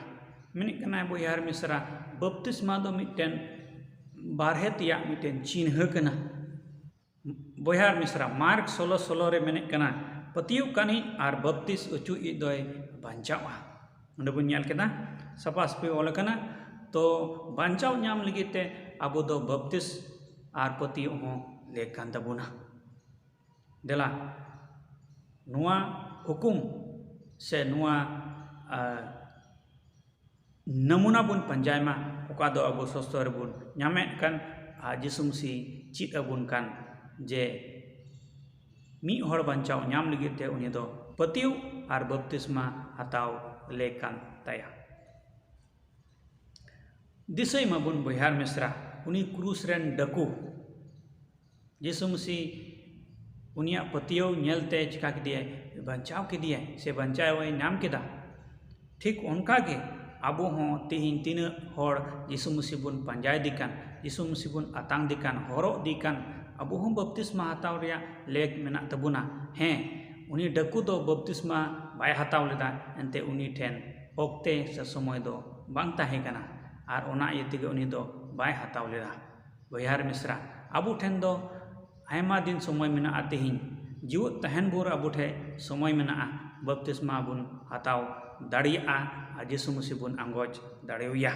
ᱢᱮᱱᱮᱫ ᱠᱟᱱᱟᱭ ᱵᱚᱭᱦᱟ ᱟᱨ ᱢᱤᱥᱨᱟ, ᱵᱟᱯᱛᱤᱥᱢᱟ ᱫᱚ ᱢᱤᱫᱴᱮᱱ ᱵᱟᱨᱦᱮ ᱛᱮᱭᱟᱜ ᱢᱤᱫᱴᱮᱱ ᱪᱤᱱᱦᱟᱹ ᱠᱟᱱᱟ᱾ ᱵᱚᱭᱦᱟ ᱟᱨ ᱢᱤᱥᱨᱟ, ᱢᱟᱨᱠ ᱥᱳᱞᱳ ᱥᱳᱞᱳ ᱨᱮ ᱢᱮᱱᱮᱫ ᱠᱟᱱᱟ, "ᱯᱟᱹᱛᱭᱟᱹᱣ ᱠᱟᱹᱱᱤᱡ ᱟᱨ ᱵᱟᱯᱛᱤᱥ ᱚᱪᱚᱭᱤᱡ ᱫᱚᱭ ᱵᱟᱧᱪᱟᱣᱜᱼᱟ᱾" ᱚᱸᱰᱮ ᱵᱚᱱ ᱧᱮᱞ ᱠᱮᱫᱟ, ᱥᱟᱯᱷᱟ ᱥᱟᱹᱯᱷᱤ ᱚᱞ ᱟᱠᱟᱱᱟ᱾ ᱛᱚ ᱵᱟᱧᱪᱟᱣ ᱧᱟᱢ ᱞᱟᱹᱜᱤᱫ ᱛᱮ ᱟᱵᱚ ᱫᱚ ᱵᱟᱯᱛᱤᱥ ᱟᱨ ᱯᱟᱹᱛᱭᱟᱹᱣ ᱦᱚᱸ ᱞᱮᱠ ᱠᱟᱱ ᱛᱟᱵᱚᱱᱟ᱾ ᱫᱮᱞᱟ, ᱱᱚᱣᱟ ᱦᱩᱠᱩᱢ ᱥᱮ ᱱᱚᱣᱟ, ᱟ, ᱱᱟᱢᱩᱱᱟ ᱵᱚᱱ ᱯᱟᱸᱡᱟᱭ ᱢᱟ, ᱚᱠᱟ ᱫᱚ ᱟᱵᱚ ᱥᱚᱥᱛᱚ ᱨᱮᱵᱚᱱ ᱧᱟᱢᱮᱫ ᱠᱟᱱ ᱟᱨ ᱡᱤᱥᱩ ᱢᱟᱹᱥᱤ ᱪᱮᱫ ᱟᱵᱚᱱ ᱠᱟᱱ ᱡᱮ ᱢᱤᱫ ᱦᱚᱲ ᱵᱟᱧᱪᱟᱣ ᱧᱟᱢ ᱞᱟᱹᱜᱤᱫ ᱛᱮ ᱩᱱᱤ ᱫᱚ ᱯᱟᱹᱛᱭᱟᱹᱣ ᱟᱨ ᱵᱟᱯᱛᱤᱥᱢᱟ ᱦᱟᱛᱟᱣ ᱞᱮᱠ ᱠᱟᱱ ᱛᱟᱭᱟ᱾ ᱫᱤᱥᱟᱹᱭ ᱢᱟᱵᱚᱱ ᱵᱚᱭᱦᱟ ᱟᱨ ᱢᱤᱥᱨᱟ, ᱩᱱᱤ ᱠᱨᱩᱥ ᱨᱮᱱ ᱰᱟᱹᱠᱩ ᱡᱤᱥᱩ ᱢᱟᱹᱥᱤ ᱩᱱᱤᱭᱟᱜ ᱯᱟᱹᱛᱭᱟᱹᱣ ᱧᱮᱞᱛᱮ ᱪᱤᱠᱟ ᱠᱮᱫᱮᱭᱟᱭ? ᱵᱟᱧᱪᱟᱣ ᱠᱮᱫᱮᱭᱟᱭ ᱥᱮ ᱵᱟᱧᱪᱟᱣ ᱮ ᱧᱟᱢ ᱠᱮᱫᱟ᱾ ᱴᱷᱤᱠ ᱚᱱᱠᱟ ᱜᱮ ᱟᱵᱚ ᱦᱚᱸ ᱛᱤᱦᱤᱧ ᱛᱤᱱᱟᱹᱜ ᱦᱚᱲ ᱡᱤᱥᱩ ᱢᱟᱹᱥᱤ ᱵᱚᱱ ᱯᱟᱸᱡᱟᱭᱮᱫᱮ ᱠᱟᱱ, ᱡᱤᱥᱩ ᱢᱟᱹᱥᱤ ᱵᱚᱱ ᱟᱛᱟᱝ ᱫᱮ ᱠᱟᱱ, ᱦᱚᱨᱚᱜ ᱫᱮ ᱠᱟᱱ, ᱟᱵᱚ ᱦᱚᱸ ᱵᱟᱯᱛᱤᱥᱢᱟ ᱦᱟᱛᱟᱣ ᱨᱮᱭᱟᱜ ᱞᱮᱠ ᱢᱮᱱᱟᱜ ᱛᱟᱵᱚᱱᱟ᱾ ᱦᱮᱸ, ᱩᱱᱤ ᱰᱟᱹᱠᱩ ᱫᱚ ᱵᱟᱯᱛᱤᱥᱢᱟ ᱵᱟᱭ ᱦᱟᱛᱟᱣ ᱞᱮᱫᱟ, ᱮᱱᱛᱮ ᱩᱱᱤ ᱴᱷᱮᱱ ᱚᱠᱛᱮ ᱥᱮ ᱥᱚᱢᱚᱭ ᱫᱚ ᱵᱟᱝ ᱛᱟᱦᱮᱸ ᱠᱟᱱᱟ, ᱟᱨ ᱚᱱᱟ ᱤᱭᱟᱹ ᱛᱮᱜᱮ ᱩᱱᱤ ᱫᱚ ᱵᱟᱭ ᱦᱟᱛᱟᱣ ᱞᱮᱫᱟ᱾ ᱵᱚᱭᱦᱟ ᱟᱨ ᱢᱤᱥᱨᱟ, ᱟᱵᱚ ᱴᱷᱮᱱ ᱫᱚ ᱟᱭᱢᱟ ᱫᱤᱱ ᱥᱚᱢᱚᱭ ᱢᱮᱱᱟᱜᱼᱟ᱾ ᱛᱤᱦᱤᱧ ᱡᱤᱣᱮᱫ ᱛᱟᱦᱮᱱ ᱵᱷᱳᱨ ᱟᱵᱚ ᱴᱷᱮᱱ ᱥᱚᱢᱚᱭ ᱢᱮᱱᱟᱜᱼᱟ, ᱵᱟᱯᱛᱤᱥᱢᱟ ᱵᱚᱱ ᱦᱟᱛᱟᱣ ᱫᱟᱲᱮᱭᱟᱜᱼᱟ ᱟᱨ ᱡᱤᱥᱩ ᱢᱟᱹᱥᱤ ᱵᱚᱱ ᱟᱸᱜᱚᱪ ᱫᱟᱲᱮᱣᱟᱭᱟ᱾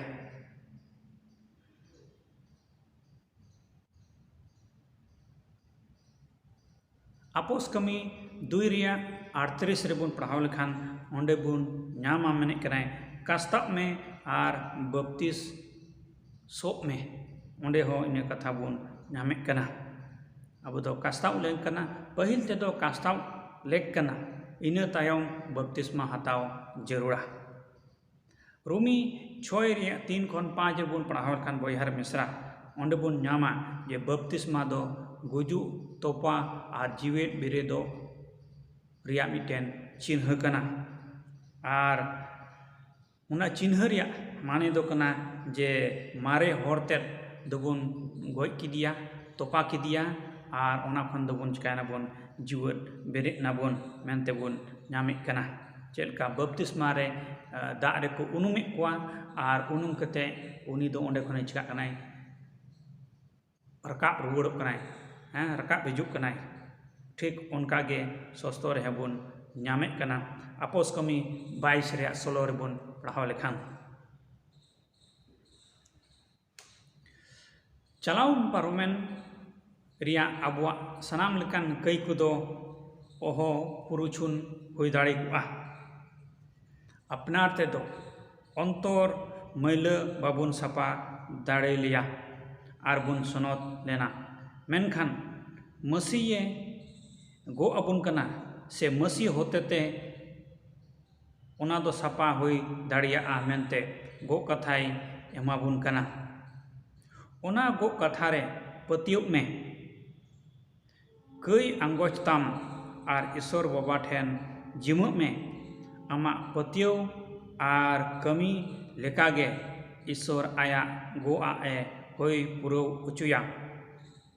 ᱟᱯᱚᱥ ᱠᱟᱹᱢᱤ ᱫᱩᱭ ᱨᱮᱭᱟᱜ ᱟᱴᱛᱨᱤᱥ ᱨᱮᱵᱚᱱ ᱯᱟᱲᱦᱟᱣ ᱞᱮᱠᱷᱟᱱ, ᱚᱸᱰᱮ ᱵᱚᱱ ᱧᱟᱢᱟ, ᱢᱮᱱᱮᱫ ᱠᱟᱱᱟᱭ, "ᱠᱟᱥᱛᱟᱜ ᱢᱮ ᱟᱨ ᱵᱟᱯᱛᱤᱥ ᱥᱚᱜ ᱢᱮ᱾" ᱚᱸᱰᱮ ᱦᱚᱸ ᱤᱱᱟᱹ ᱠᱟᱛᱷᱟ ᱵᱚᱱ ᱧᱟᱢᱮᱫ ᱠᱟᱱᱟ᱾ ᱟᱵᱚ ᱫᱚ ᱠᱟᱥᱛᱟᱣ ᱞᱮᱠ ᱠᱟᱱᱟ, ᱯᱟᱹᱦᱤᱞ ᱛᱮᱫᱚ ᱠᱟᱥᱛᱟᱣ ᱞᱮᱠ ᱠᱟᱱᱟ, ᱤᱱᱟᱹ ᱛᱟᱭᱚᱢ ᱵᱟᱯᱛᱤᱥᱢᱟ ᱦᱟᱛᱟᱣ ᱡᱟᱹᱨᱩᱲᱟ᱾ ᱨᱳᱢᱤ ᱪᱷᱚᱭ ᱨᱮᱭᱟᱜ ᱛᱤᱱ ᱠᱷᱚᱱ ᱯᱟᱸᱪ ᱨᱮᱵᱚᱱ ᱯᱟᱲᱦᱟᱣ ᱞᱮᱠᱷᱟᱱ, ᱵᱚᱭᱦᱟ ᱟᱨ ᱢᱤᱥᱨᱟ, ᱚᱸᱰᱮ ᱵᱚᱱ ᱧᱟᱢᱟ ᱡᱮ ᱵᱟᱯᱛᱤᱥᱢᱟ ᱫᱚ ᱜᱩᱡᱩᱜ, ᱛᱚᱯᱟ ᱟᱨ ᱡᱤᱣᱮᱫ ᱵᱮᱨᱮᱫᱚᱜ ᱨᱮᱭᱟᱜ ᱢᱤᱫᱴᱮᱱ ᱪᱤᱱᱦᱟᱹ ᱠᱟᱱᱟ᱾ ᱟᱨ ᱚᱱᱟ ᱪᱤᱱᱦᱟᱹ ᱨᱮᱭᱟᱜ ᱢᱟᱱᱮ ᱫᱚ ᱠᱟᱱᱟ ᱡᱮ ᱢᱟᱨᱮ ᱦᱚᱲ ᱛᱮᱫ ᱫᱚᱵᱚᱱ ᱜᱚᱡ ᱠᱮᱫᱮᱭᱟ, ᱛᱚᱯᱟ ᱠᱮᱫᱮᱭᱟ, ᱟᱨ ᱚᱱᱟ ᱠᱷᱚᱱ ᱫᱚᱵᱚᱱ ᱪᱤᱠᱟᱭᱱᱟᱵᱚᱱ? ᱡᱤᱣᱮᱫ ᱵᱮᱨᱮᱫ ᱱᱟᱵᱚᱱ ᱢᱮᱱᱛᱮ ᱵᱚᱱ ᱧᱟᱢᱮᱫ ᱠᱟᱱᱟ᱾ ᱪᱮᱫ ᱞᱮᱠᱟ ᱵᱟᱯᱛᱤᱥᱢᱟ ᱨᱮ, ᱟᱸ, ᱫᱟᱜ ᱨᱮᱠᱚ ᱩᱱᱩᱢᱮᱫ ᱠᱚᱣᱟ, ᱟᱨ ᱩᱱᱩᱢ ᱠᱟᱛᱮ ᱩᱱᱤ ᱫᱚ ᱚᱸᱰᱮ ᱠᱷᱚᱱᱮ ᱪᱤᱠᱟᱜ ᱠᱟᱱᱟᱭ? ᱨᱟᱠᱟᱵ ᱨᱩᱣᱟᱹᱲᱚᱜ ᱠᱟᱱᱟᱭ, ᱦᱮᱸ, ᱨᱟᱠᱟᱵ ᱦᱤᱡᱩᱜ ᱠᱟᱱᱟᱭ᱾ ᱴᱷᱤᱠ ᱚᱱᱠᱟ ᱜᱮ ᱥᱚᱥᱛᱚ ᱨᱮᱦᱚᱸ ᱵᱚᱱ ᱧᱟᱢᱮᱫ ᱠᱟᱱᱟ᱾ ᱟᱯᱚᱥ ᱠᱟᱹᱢᱤ ᱵᱟᱭᱤᱥ ᱨᱮᱭᱟᱜ ᱥᱳᱞᱳ ᱨᱮᱵᱚᱱ ᱯᱟᱲᱦᱟᱣ ᱞᱮᱠᱷᱟᱱ, ᱪᱟᱞᱟᱣ ᱯᱟᱨᱚᱢᱮᱱ ᱨᱮᱭᱟᱜ ᱟᱵᱚᱣᱟᱜ ᱥᱟᱱᱟᱢ ᱞᱮᱠᱟᱱ ᱠᱟᱹᱭ ᱠᱚᱫᱚ ᱚᱦᱚ ᱯᱩᱨᱩᱪᱷᱩᱱ ᱦᱩᱭ ᱫᱟᱲᱮ ᱠᱚᱜᱼᱟ᱾ ᱟᱯᱱᱟᱨ ᱛᱮᱫᱚ ᱚᱱᱛᱚᱨ ᱢᱟᱹᱭᱞᱟᱹ ᱵᱟᱵᱚᱱ ᱥᱟᱯᱟ ᱫᱟᱲᱮ ᱞᱮᱭᱟ ᱟᱨ ᱵᱚᱱ ᱥᱚᱱᱚᱛ ᱞᱮᱱᱟ, ᱢᱮᱱᱠᱷᱟᱱ ᱢᱟᱹᱥᱤᱭᱮ ᱜᱚᱜ ᱟᱵᱚᱱ ᱠᱟᱱᱟ ᱥᱮ ᱢᱟᱹᱥᱤ ᱦᱚᱛᱮᱛᱮ ᱚᱱᱟ ᱫᱚ ᱥᱟᱯᱟ ᱦᱩᱭ ᱫᱟᱲᱮᱭᱟᱜᱼᱟ ᱢᱮᱱᱛᱮ ᱜᱚᱜ ᱠᱟᱛᱷᱟᱭ ᱮᱢᱟᱵᱚᱱ ᱠᱟᱱᱟ᱾ ᱚᱱᱟ ᱜᱚᱜ ᱠᱟᱛᱷᱟ ᱨᱮ ᱯᱟᱹᱛᱭᱟᱹᱜ ᱢᱮ᱾ ᱠᱟᱹᱭ ᱟᱸᱜᱚᱪ ᱛᱟᱢ ᱟᱨ ᱤᱥᱚᱨ ᱵᱟᱵᱟ ᱴᱷᱮᱱ ᱡᱤᱢᱟᱹᱜ ᱢᱮ᱾ ᱟᱢᱟᱜ ᱯᱟᱹᱛᱭᱟᱹᱣ ᱟᱨ ᱠᱟᱹᱢᱤ ᱞᱮᱠᱟᱜᱮ ᱤᱥᱚᱨ ᱟᱭᱟᱜ ᱜᱚᱜ ᱟᱜ ᱮ ᱦᱩᱭ ᱯᱩᱨᱟᱹᱣ ᱚᱪᱚᱭᱟ᱾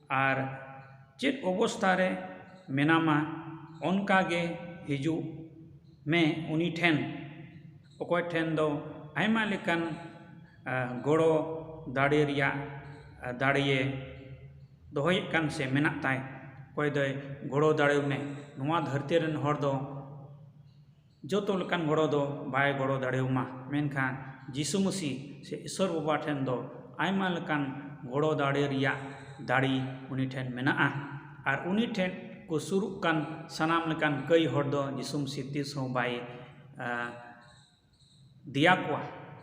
ᱟᱨ ᱪᱮᱫ ᱚᱵᱚᱥᱛᱷᱟ ᱨᱮ ᱢᱮᱱᱟᱢᱟ, ᱚᱱᱠᱟ ᱜᱮ ᱦᱤᱡᱩᱜ ᱢᱮ ᱩᱱᱤ ᱴᱷᱮᱱ, ᱚᱠᱚᱭ ᱴᱷᱮᱱ ᱫᱚ ᱟᱭᱢᱟ ᱞᱮᱠᱟᱱ ᱜᱚᱲᱚ ᱫᱟᱲᱮ ᱨᱮᱭᱟᱜ ᱫᱟᱲᱮᱭᱮ ᱫᱚᱦᱚᱭᱮᱫ ᱠᱟᱱ ᱥᱮ ᱢᱮᱱᱟᱜ ᱛᱟᱭ᱾ ᱚᱠᱚᱭ ᱫᱚᱭ ᱜᱚᱲᱚ ᱫᱟᱲᱮᱭᱟᱢᱮ᱾ ᱱᱚᱣᱟ ᱫᱷᱟᱹᱨᱛᱤ ᱨᱮᱱ ᱦᱚᱲ ᱫᱚ ᱡᱚᱛᱚ ᱞᱮᱠᱟᱱ ᱜᱚᱲᱚ ᱫᱚ ᱵᱟᱭ ᱜᱚᱲᱚ ᱫᱟᱲᱮᱭᱟᱢᱟ, ᱢᱮᱱᱠᱷᱟᱱ ᱡᱤᱥᱩ ᱢᱟᱹᱥᱤ ᱥᱮ ᱤᱥᱚᱨ ᱵᱟᱵᱟ ᱴᱷᱮᱱ ᱫᱚ ᱟᱭᱢᱟ ᱞᱮᱠᱟᱱ ᱜᱚᱲᱚ ᱫᱟᱲᱮ ᱨᱮᱭᱟᱜ ᱫᱟᱲᱮ ᱩᱱᱤ ᱴᱷᱮᱱ ᱢᱮᱱᱟᱜᱼᱟ᱾ ᱟᱨ ᱩᱱᱤ ᱴᱷᱮᱱ ᱠᱚ ᱥᱩᱨᱩᱜ ᱠᱟᱱ ᱥᱟᱱᱟᱢ ᱞᱮᱠᱟᱱ ᱠᱟᱹᱭ ᱦᱚᱲ ᱫᱚ ᱡᱤᱥᱩ ᱢᱟᱹᱥᱤ ᱛᱤᱥ ᱦᱚᱸ ᱵᱟᱭ ᱫᱮᱭᱟ ᱠᱚᱣᱟ᱾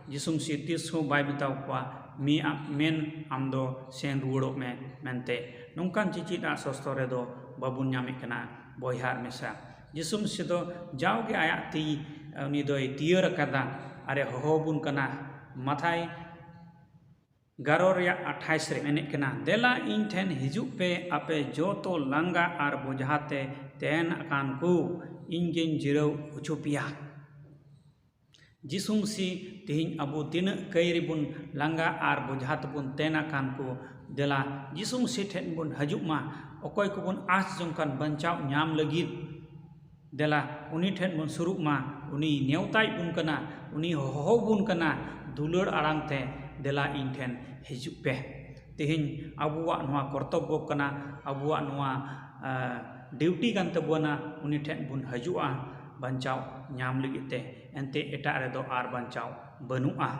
ᱡᱤᱥᱩ ᱢᱟᱹᱥᱤ ᱛᱤᱥ ᱦᱚᱸ ᱵᱟᱭ ᱢᱮᱛᱟ ᱠᱚᱣᱟ, "ᱢᱤ ᱟᱢ, ᱢᱮᱱ ᱟᱢ ᱫᱚ ᱥᱮᱱ ᱨᱩᱣᱟᱹᱲᱚᱜ ᱢᱮ" ᱢᱮᱱᱛᱮ᱾ ᱱᱚᱝᱠᱟᱱ ᱪᱮᱪᱮᱫ ᱟᱜ ᱥᱚᱥᱛᱚ ᱨᱮᱫᱚ ᱵᱟᱵᱚᱱ ᱧᱟᱢᱮᱫ ᱠᱟᱱᱟ ᱵᱚᱭᱦᱟ ᱟᱨ ᱢᱤᱥᱨᱟ᱾ ᱡᱤᱥᱩ ᱢᱟᱹᱥᱤ ᱫᱚ ᱡᱟᱣᱜᱮ ᱟᱭᱟᱜ ᱛᱤ ᱩᱱᱤ ᱫᱚᱭ ᱛᱤᱭᱟᱹᱨ ᱟᱠᱟᱫᱟ ᱟᱨᱮ ᱦᱚᱦᱚ ᱟᱵᱚᱱ ᱠᱟᱱᱟ᱾ ᱢᱟᱛᱷᱟᱭ ᱜᱟᱨᱚ ᱨᱮᱭᱟᱜ ᱟᱴᱷᱟᱭᱤᱥ ᱨᱮ ᱢᱮᱱᱮᱫ ᱠᱟᱱᱟ, "ᱫᱮᱞᱟ ᱤᱧ ᱴᱷᱮᱱ ᱦᱤᱡᱩᱜ ᱯᱮ, ᱟᱯᱮ ᱡᱚᱛᱚ ᱞᱟᱸᱜᱟ ᱟᱨ ᱵᱚᱡᱷᱟ ᱛᱮ ᱛᱮᱱ ᱟᱠᱟᱱ ᱠᱚ, ᱤᱧ ᱜᱮᱧ ᱡᱤᱨᱟᱹᱣ ᱦᱚᱪᱚ ᱯᱮᱭᱟ᱾" ᱡᱤᱥᱩ ᱢᱟᱹᱥᱤ ᱛᱮᱦᱮᱧ ᱟᱵᱚ ᱛᱤᱱᱟᱹᱜ ᱠᱟᱹᱭ ᱨᱮᱵᱚᱱ ᱞᱟᱸᱜᱟ ᱟᱨ ᱵᱚᱡᱷᱟ ᱛᱮᱵᱚᱱ ᱛᱮᱱ ᱟᱠᱟᱱ ᱠᱚ, ᱫᱮᱞᱟ ᱡᱤᱥᱩ ᱢᱟᱹᱥᱤ ᱴᱷᱮᱱ ᱵᱚᱱ ᱦᱤᱡᱩᱜ ᱢᱟ᱾ ᱚᱠᱚᱭ ᱠᱚᱵᱚᱱ ᱟᱸᱥ ᱡᱚᱝ ᱠᱟᱱ ᱵᱟᱧᱪᱟᱣ ᱧᱟᱢ ᱞᱟᱹᱜᱤᱫ, ᱫᱮᱞᱟ ᱩᱱᱤ ᱴᱷᱮᱱ ᱵᱚᱱ ᱥᱩᱨᱩᱜ ᱢᱟ᱾ ᱩᱱᱤ ᱱᱮᱣᱛᱟᱭᱮᱫ ᱵᱚᱱ ᱠᱟᱱᱟ, ᱩᱱᱤ ᱦᱚᱦᱚ ᱵᱚᱱ ᱠᱟᱱᱟ ᱫᱩᱞᱟᱹᱲ ᱟᱲᱟᱝ ᱛᱮ, "ᱫᱮᱞᱟ ᱤᱧ ᱴᱷᱮᱱ ᱦᱤᱡᱩᱜ ᱯᱮ᱾" ᱛᱮᱦᱮᱧ ᱟᱵᱚᱣᱟᱜ ᱱᱚᱣᱟ ᱠᱚᱨᱛᱚᱵᱵᱚ ᱠᱟᱱᱟ, ᱟᱵᱚᱣᱟᱜ ᱱᱚᱣᱟ, ᱟ, ᱰᱤᱣᱴᱤ ᱠᱟᱱ ᱛᱟᱵᱚᱱᱟ, ᱩᱱᱤ ᱴᱷᱮᱱ ᱵᱚᱱ ᱦᱤᱡᱩᱜᱼᱟ ᱵᱟᱧᱪᱟᱣ ᱧᱟᱢ ᱞᱟᱹᱜᱤᱫ ᱛᱮ᱾ ᱮᱱᱛᱮ ᱮᱴᱟᱜ ᱨᱮᱫᱚ ᱟᱨ ᱵᱟᱧᱪᱟᱣ ᱵᱟᱹᱱᱩᱜᱼᱟ᱾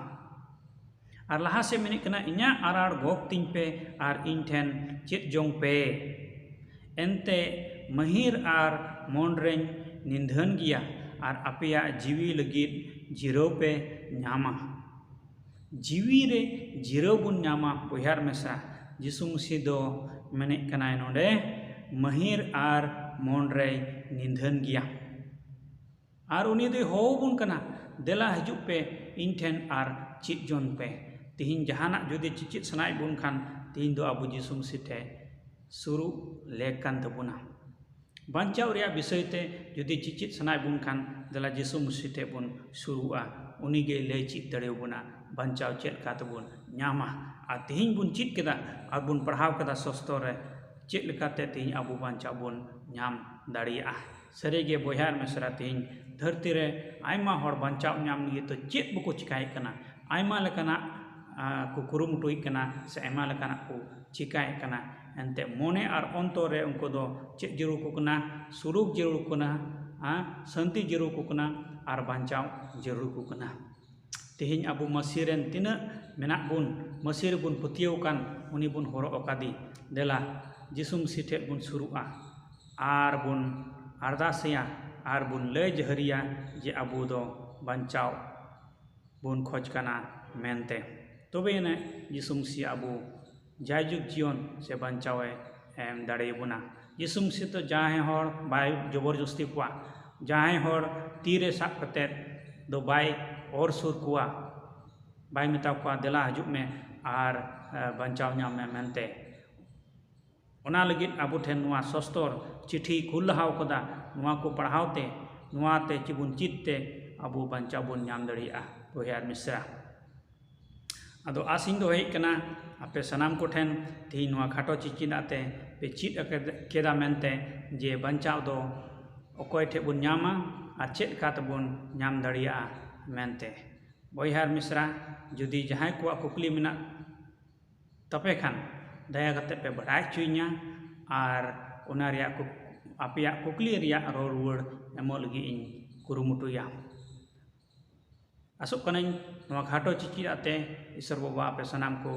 ᱟᱨ ᱞᱟᱦᱟ ᱥᱮᱫ ᱢᱮᱱᱮᱫ ᱠᱟᱱᱟ, "ᱤᱧᱟᱹᱜ ᱟᱨᱟᱲ ᱜᱚᱜ ᱛᱤᱧ ᱯᱮ ᱟᱨ ᱤᱧ ᱴᱷᱮᱱ ᱪᱮᱫ ᱡᱚᱝ ᱯᱮ᱾ ᱮᱱᱛᱮ ᱢᱟᱹᱦᱤᱨ ᱟᱨ ᱢᱚᱱ ᱨᱮᱧ ᱱᱤᱫᱷᱟᱹᱱ ᱜᱮᱭᱟ ᱟᱨ ᱟᱯᱮᱭᱟᱜ ᱡᱤᱣᱤ ᱞᱟᱹᱜᱤᱫ ᱡᱤᱨᱟᱹᱣ ᱯᱮ ᱧᱟᱢᱟ᱾" ᱡᱤᱣᱤ ᱨᱮ ᱡᱤᱨᱟᱹᱣ ᱵᱚᱱ ᱧᱟᱢᱟ ᱵᱚᱭᱦᱟ ᱟᱨ ᱢᱤᱥᱨᱟ᱾ ᱡᱤᱥᱩ ᱢᱟᱹᱥᱤ ᱫᱚ ᱢᱮᱱᱮᱫ ᱠᱟᱱᱟᱭ ᱱᱚᱰᱮ, "ᱢᱟᱹᱦᱤᱨ ᱟᱨ ᱢᱚᱱ ᱨᱮᱭ ᱱᱤᱫᱷᱟᱹᱱ ᱜᱮᱭᱟ᱾" ᱟᱨ ᱩᱱᱤ ᱫᱚᱭ ᱦᱚᱦᱚ ᱟᱵᱚᱱ ᱠᱟᱱᱟ, "ᱫᱮᱞᱟ ᱦᱤᱡᱩᱜ ᱯᱮ ᱤᱧ ᱴᱷᱮᱱ ᱟᱨ ᱪᱮᱫ ᱡᱚᱝ ᱯᱮ᱾" ᱛᱮᱦᱮᱧ ᱡᱟᱦᱟᱱᱟᱜ ᱡᱩᱫᱤ ᱪᱮᱪᱮᱫ ᱥᱟᱱᱟᱭᱮᱫ ᱵᱚᱱ ᱠᱷᱟᱱ, ᱛᱮᱦᱮᱧ ᱫᱚ ᱟᱵᱚ ᱡᱤᱥᱩ ᱢᱟᱹᱥᱤ ᱴᱷᱮᱱ ᱥᱩᱨᱩᱜ ᱞᱮᱠ ᱠᱟᱱ ᱛᱟᱵᱚᱱᱟ᱾ ᱵᱟᱧᱪᱟᱣ ᱨᱮᱭᱟᱜ ᱵᱤᱥᱚᱭ ᱛᱮ ᱡᱩᱫᱤ ᱪᱮᱪᱮᱫ ᱥᱟᱱᱟᱭᱮᱫ ᱵᱚᱱ ᱠᱷᱟᱱ, ᱫᱮᱞᱟ ᱡᱤᱥᱩ ᱢᱟᱹᱥᱤ ᱴᱷᱮᱱ ᱵᱚᱱ ᱥᱩᱨᱩᱜᱼᱟ᱾ ᱩᱱᱤ ᱜᱮᱭ ᱞᱟᱹᱭ ᱪᱮᱫ ᱫᱟᱲᱮᱭᱟᱵᱚᱱᱟ ᱵᱟᱧᱪᱟᱣ ᱪᱮᱫ ᱞᱮᱠᱟ ᱛᱮᱵᱚᱱ ᱧᱟᱢᱟ᱾ ᱟᱨ ᱛᱮᱦᱮᱧ ᱵᱚᱱ ᱪᱮᱫ ᱠᱮᱫᱟ ᱟᱨ ᱵᱚᱱ ᱯᱟᱲᱦᱟᱣ ᱠᱮᱫᱟ ᱥᱚᱥᱛᱚᱨ ᱨᱮ, ᱪᱮᱫ ᱞᱮᱠᱟᱛᱮ ᱛᱮᱦᱮᱧ ᱟᱵᱚ ᱵᱟᱧᱪᱟᱣ ᱵᱚᱱ ᱧᱟᱢ ᱫᱟᱲᱮᱭᱟᱜᱼᱟ᱾ ᱥᱟᱹᱨᱤᱜᱮ ᱵᱚᱭᱦᱟ ᱟᱨ ᱢᱤᱥᱨᱟ, ᱛᱮᱦᱮᱧ ᱫᱷᱟᱹᱨᱛᱤ ᱨᱮ ᱟᱭᱢᱟ ᱦᱚᱲ ᱵᱟᱧᱪᱟᱣ ᱧᱟᱢ ᱞᱟᱹᱜᱤᱫ ᱛᱮ ᱪᱮᱫ ᱵᱟᱠᱚ ᱪᱮᱠᱟᱭᱮᱫ ᱠᱟᱱᱟ, ᱟᱭᱢᱟ ᱞᱮᱠᱟᱱᱟᱜ, ᱟ, ᱠᱚ ᱠᱩᱨᱩᱢᱩᱴᱩᱭᱮᱫ ᱠᱟᱱᱟ ᱥᱮ ᱟᱭᱢᱟ ᱞᱮᱠᱟᱱᱟᱜ ᱠᱚ ᱪᱮᱠᱟᱭᱮᱫ ᱠᱟᱱᱟ᱾ ᱮᱱᱛᱮ ᱢᱚᱱᱮ ᱟᱨ ᱚᱱᱛᱚᱨ ᱨᱮ ᱩᱱᱠᱩ ᱫᱚ ᱪᱮᱫ ᱡᱟᱹᱨᱩᱲ ᱠᱚ ᱠᱟᱱᱟ? ᱥᱩᱞᱩᱠ ᱡᱟᱹᱨᱩᱲ ᱠᱚ ᱠᱟᱱᱟ, ᱟ, ᱥᱟᱹᱱᱛᱤ ᱡᱟᱹᱨᱩᱲ ᱠᱚ ᱠᱟᱱᱟ ᱟᱨ ᱵᱟᱧᱪᱟᱣ ᱡᱟᱹᱨᱩᱲ ᱠᱚ ᱠᱟᱱᱟ᱾ ᱛᱮᱦᱮᱧ ᱟᱵᱚ ᱢᱟᱹᱥᱤ ᱨᱮᱱ ᱛᱤᱱᱟᱹᱜ ᱢᱮᱱᱟᱜ ᱵᱚᱱ, ᱢᱟᱹᱥᱤ ᱨᱮᱵᱚᱱ ᱯᱟᱹᱛᱭᱟᱹᱣ ᱟᱠᱟᱱ, ᱩᱱᱤ ᱵᱚᱱ ᱦᱚᱨᱚᱜ ᱟᱠᱟᱫᱮ᱾ ᱫᱮᱞᱟ, ᱡᱤᱥᱩ ᱢᱟᱹᱥᱤ ᱴᱷᱮᱱ ᱵᱚᱱ ᱥᱩᱨᱩᱜᱼᱟ ᱟᱨ ᱵᱚᱱ ᱟᱨᱫᱟᱥᱮᱭᱟ ᱟᱨ ᱵᱚᱱ ᱞᱟᱹᱭ ᱡᱟᱹᱦᱟᱹᱨᱤᱭᱟ ᱡᱮ ᱟᱵᱚ ᱫᱚ ᱵᱟᱧᱪᱟᱣ ᱵᱚᱱ ᱠᱷᱚᱡᱽ ᱠᱟᱱᱟ ᱢᱮᱱᱛᱮ᱾ ᱛᱚᱵᱮ ᱟᱹᱱᱤᱡ ᱡᱤᱥᱩ ᱢᱟᱹᱥᱤ ᱟᱵᱚ ᱡᱟᱭᱡᱩᱜᱽ ᱡᱤᱭᱚᱱ ᱥᱮ ᱵᱟᱧᱪᱟᱣᱮ ᱮᱢ ᱫᱟᱲᱮᱭᱟᱵᱚᱱᱟ᱾ ᱡᱤᱥᱩ ᱢᱟᱹᱥᱤ ᱫᱚ ᱡᱟᱦᱟᱸᱭ ᱦᱚᱲ ᱵᱟᱭ ᱡᱚᱵᱚᱨ ᱡᱚᱥᱛᱤ ᱠᱚᱣᱟ, ᱡᱟᱦᱟᱸᱭ ᱦᱚᱲ ᱛᱤ ᱨᱮ ᱥᱟᱵ ᱠᱟᱛᱮᱫ ᱫᱚ ᱵᱟᱭ ᱚᱨ ᱥᱩᱨ ᱠᱚᱣᱟ, ᱵᱟᱭ ᱢᱮᱛᱟ ᱠᱚᱣᱟ, "ᱫᱮᱞᱟ ᱦᱤᱡᱩᱜ ᱢᱮ ᱟᱨ, ᱮ, ᱵᱟᱧᱪᱟᱣ ᱧᱟᱢ ᱢᱮ" ᱢᱮᱱᱛᱮ᱾ ᱚᱱᱟ ᱞᱟᱹᱜᱤᱫ ᱟᱵᱚ ᱴᱷᱮᱱ ᱱᱚᱣᱟ ᱥᱚᱥᱛᱚᱨ ᱪᱤᱴᱷᱤ ᱠᱩᱞ ᱞᱟᱦᱟᱣ ᱠᱟᱫᱟ᱾ ᱱᱚᱣᱟ ᱠᱚ ᱯᱟᱲᱦᱟᱣ ᱛᱮ, ᱱᱚᱣᱟ ᱛᱮ ᱪᱮ ᱵᱚᱱ ᱪᱮᱫ ᱛᱮ ᱟᱵᱚ ᱵᱟᱧᱪᱟᱣ ᱵᱚᱱ ᱧᱟᱢ ᱫᱟᱲᱮᱭᱟᱜᱼᱟ, ᱵᱚᱭᱦᱟ ᱟᱨ ᱢᱤᱥᱨᱟ᱾ ᱟᱫᱚ ᱟᱥ ᱤᱧ ᱫᱚᱦᱚᱭᱮᱫ ᱠᱟᱱᱟ ᱟᱯᱮ ᱥᱟᱱᱟᱢ ᱠᱚᱴᱷᱮᱱ ᱛᱮᱦᱮᱧ ᱱᱚᱣᱟ ᱠᱷᱟᱴᱚ ᱪᱤᱪᱤᱫᱟᱜ ᱛᱮ ᱯᱮ ᱪᱮᱫ ᱟᱠᱟᱫ-, ᱠᱮᱫᱟ ᱢᱮᱱᱛᱮ ᱡᱮ ᱵᱟᱧᱪᱟᱣ ᱫᱚ ᱚᱠᱚᱭ ᱴᱷᱮᱱ ᱵᱚᱱ ᱧᱟᱢᱟ ᱟᱨ ᱪᱮᱫ ᱞᱮᱠᱟ ᱛᱮᱵᱚᱱ ᱧᱟᱢ ᱫᱟᱲᱮᱭᱟᱜᱼᱟ ᱢᱮᱱᱛᱮ᱾ ᱵᱚᱭᱦᱟ ᱟᱨ ᱢᱤᱥᱨᱟ, ᱡᱩᱫᱤ ᱡᱟᱦᱟᱸᱭ ᱠᱚᱣᱟᱜ ᱠᱩᱠᱞᱤ ᱢᱮᱱᱟᱜ ᱛᱟᱯᱮ ᱠᱷᱟᱱ ᱫᱟᱭᱟ ᱠᱟᱛᱮ ᱯᱮ ᱵᱟᱲᱟᱭ ᱦᱚᱪᱚᱧᱟ ᱟᱨ ᱚᱱᱟ ᱨᱮᱭᱟᱜ ᱠᱩᱠ-, ᱟᱯᱮᱭᱟᱜ ᱠᱩᱠᱞᱤ ᱨᱮᱭᱟᱜ ᱨᱚᱲ ᱨᱩᱣᱟᱹᱲ ᱮᱢᱚᱜ ᱞᱟᱹᱜᱤᱫ ᱤᱧ ᱠᱩᱨᱩᱢᱩᱴᱩᱭᱟ᱾ ᱟᱥᱚᱜ ᱠᱟᱹᱱᱟᱹᱧ ᱱᱚᱣᱟ ᱠᱷᱟᱴᱚ ᱪᱤᱪᱤᱫᱟᱜ ᱛᱮ ᱤᱥᱚᱨ ᱵᱟᱵᱟ ᱟᱯᱮ ᱥᱟᱱᱟᱢ ᱠᱚ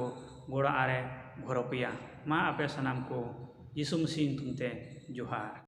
ᱜᱚᱲᱚ ᱟᱨᱮ ᱜᱚᱲᱚ ᱯᱮᱭᱟ᱾ ᱢᱟ ᱟᱯᱮ ᱥᱟᱱᱟᱢ ᱠᱚ ᱡᱤᱥᱩ ᱢᱟᱹᱥᱤ ᱧᱩᱛᱩᱢ ᱛᱮ ᱡᱚᱦᱟᱨ᱾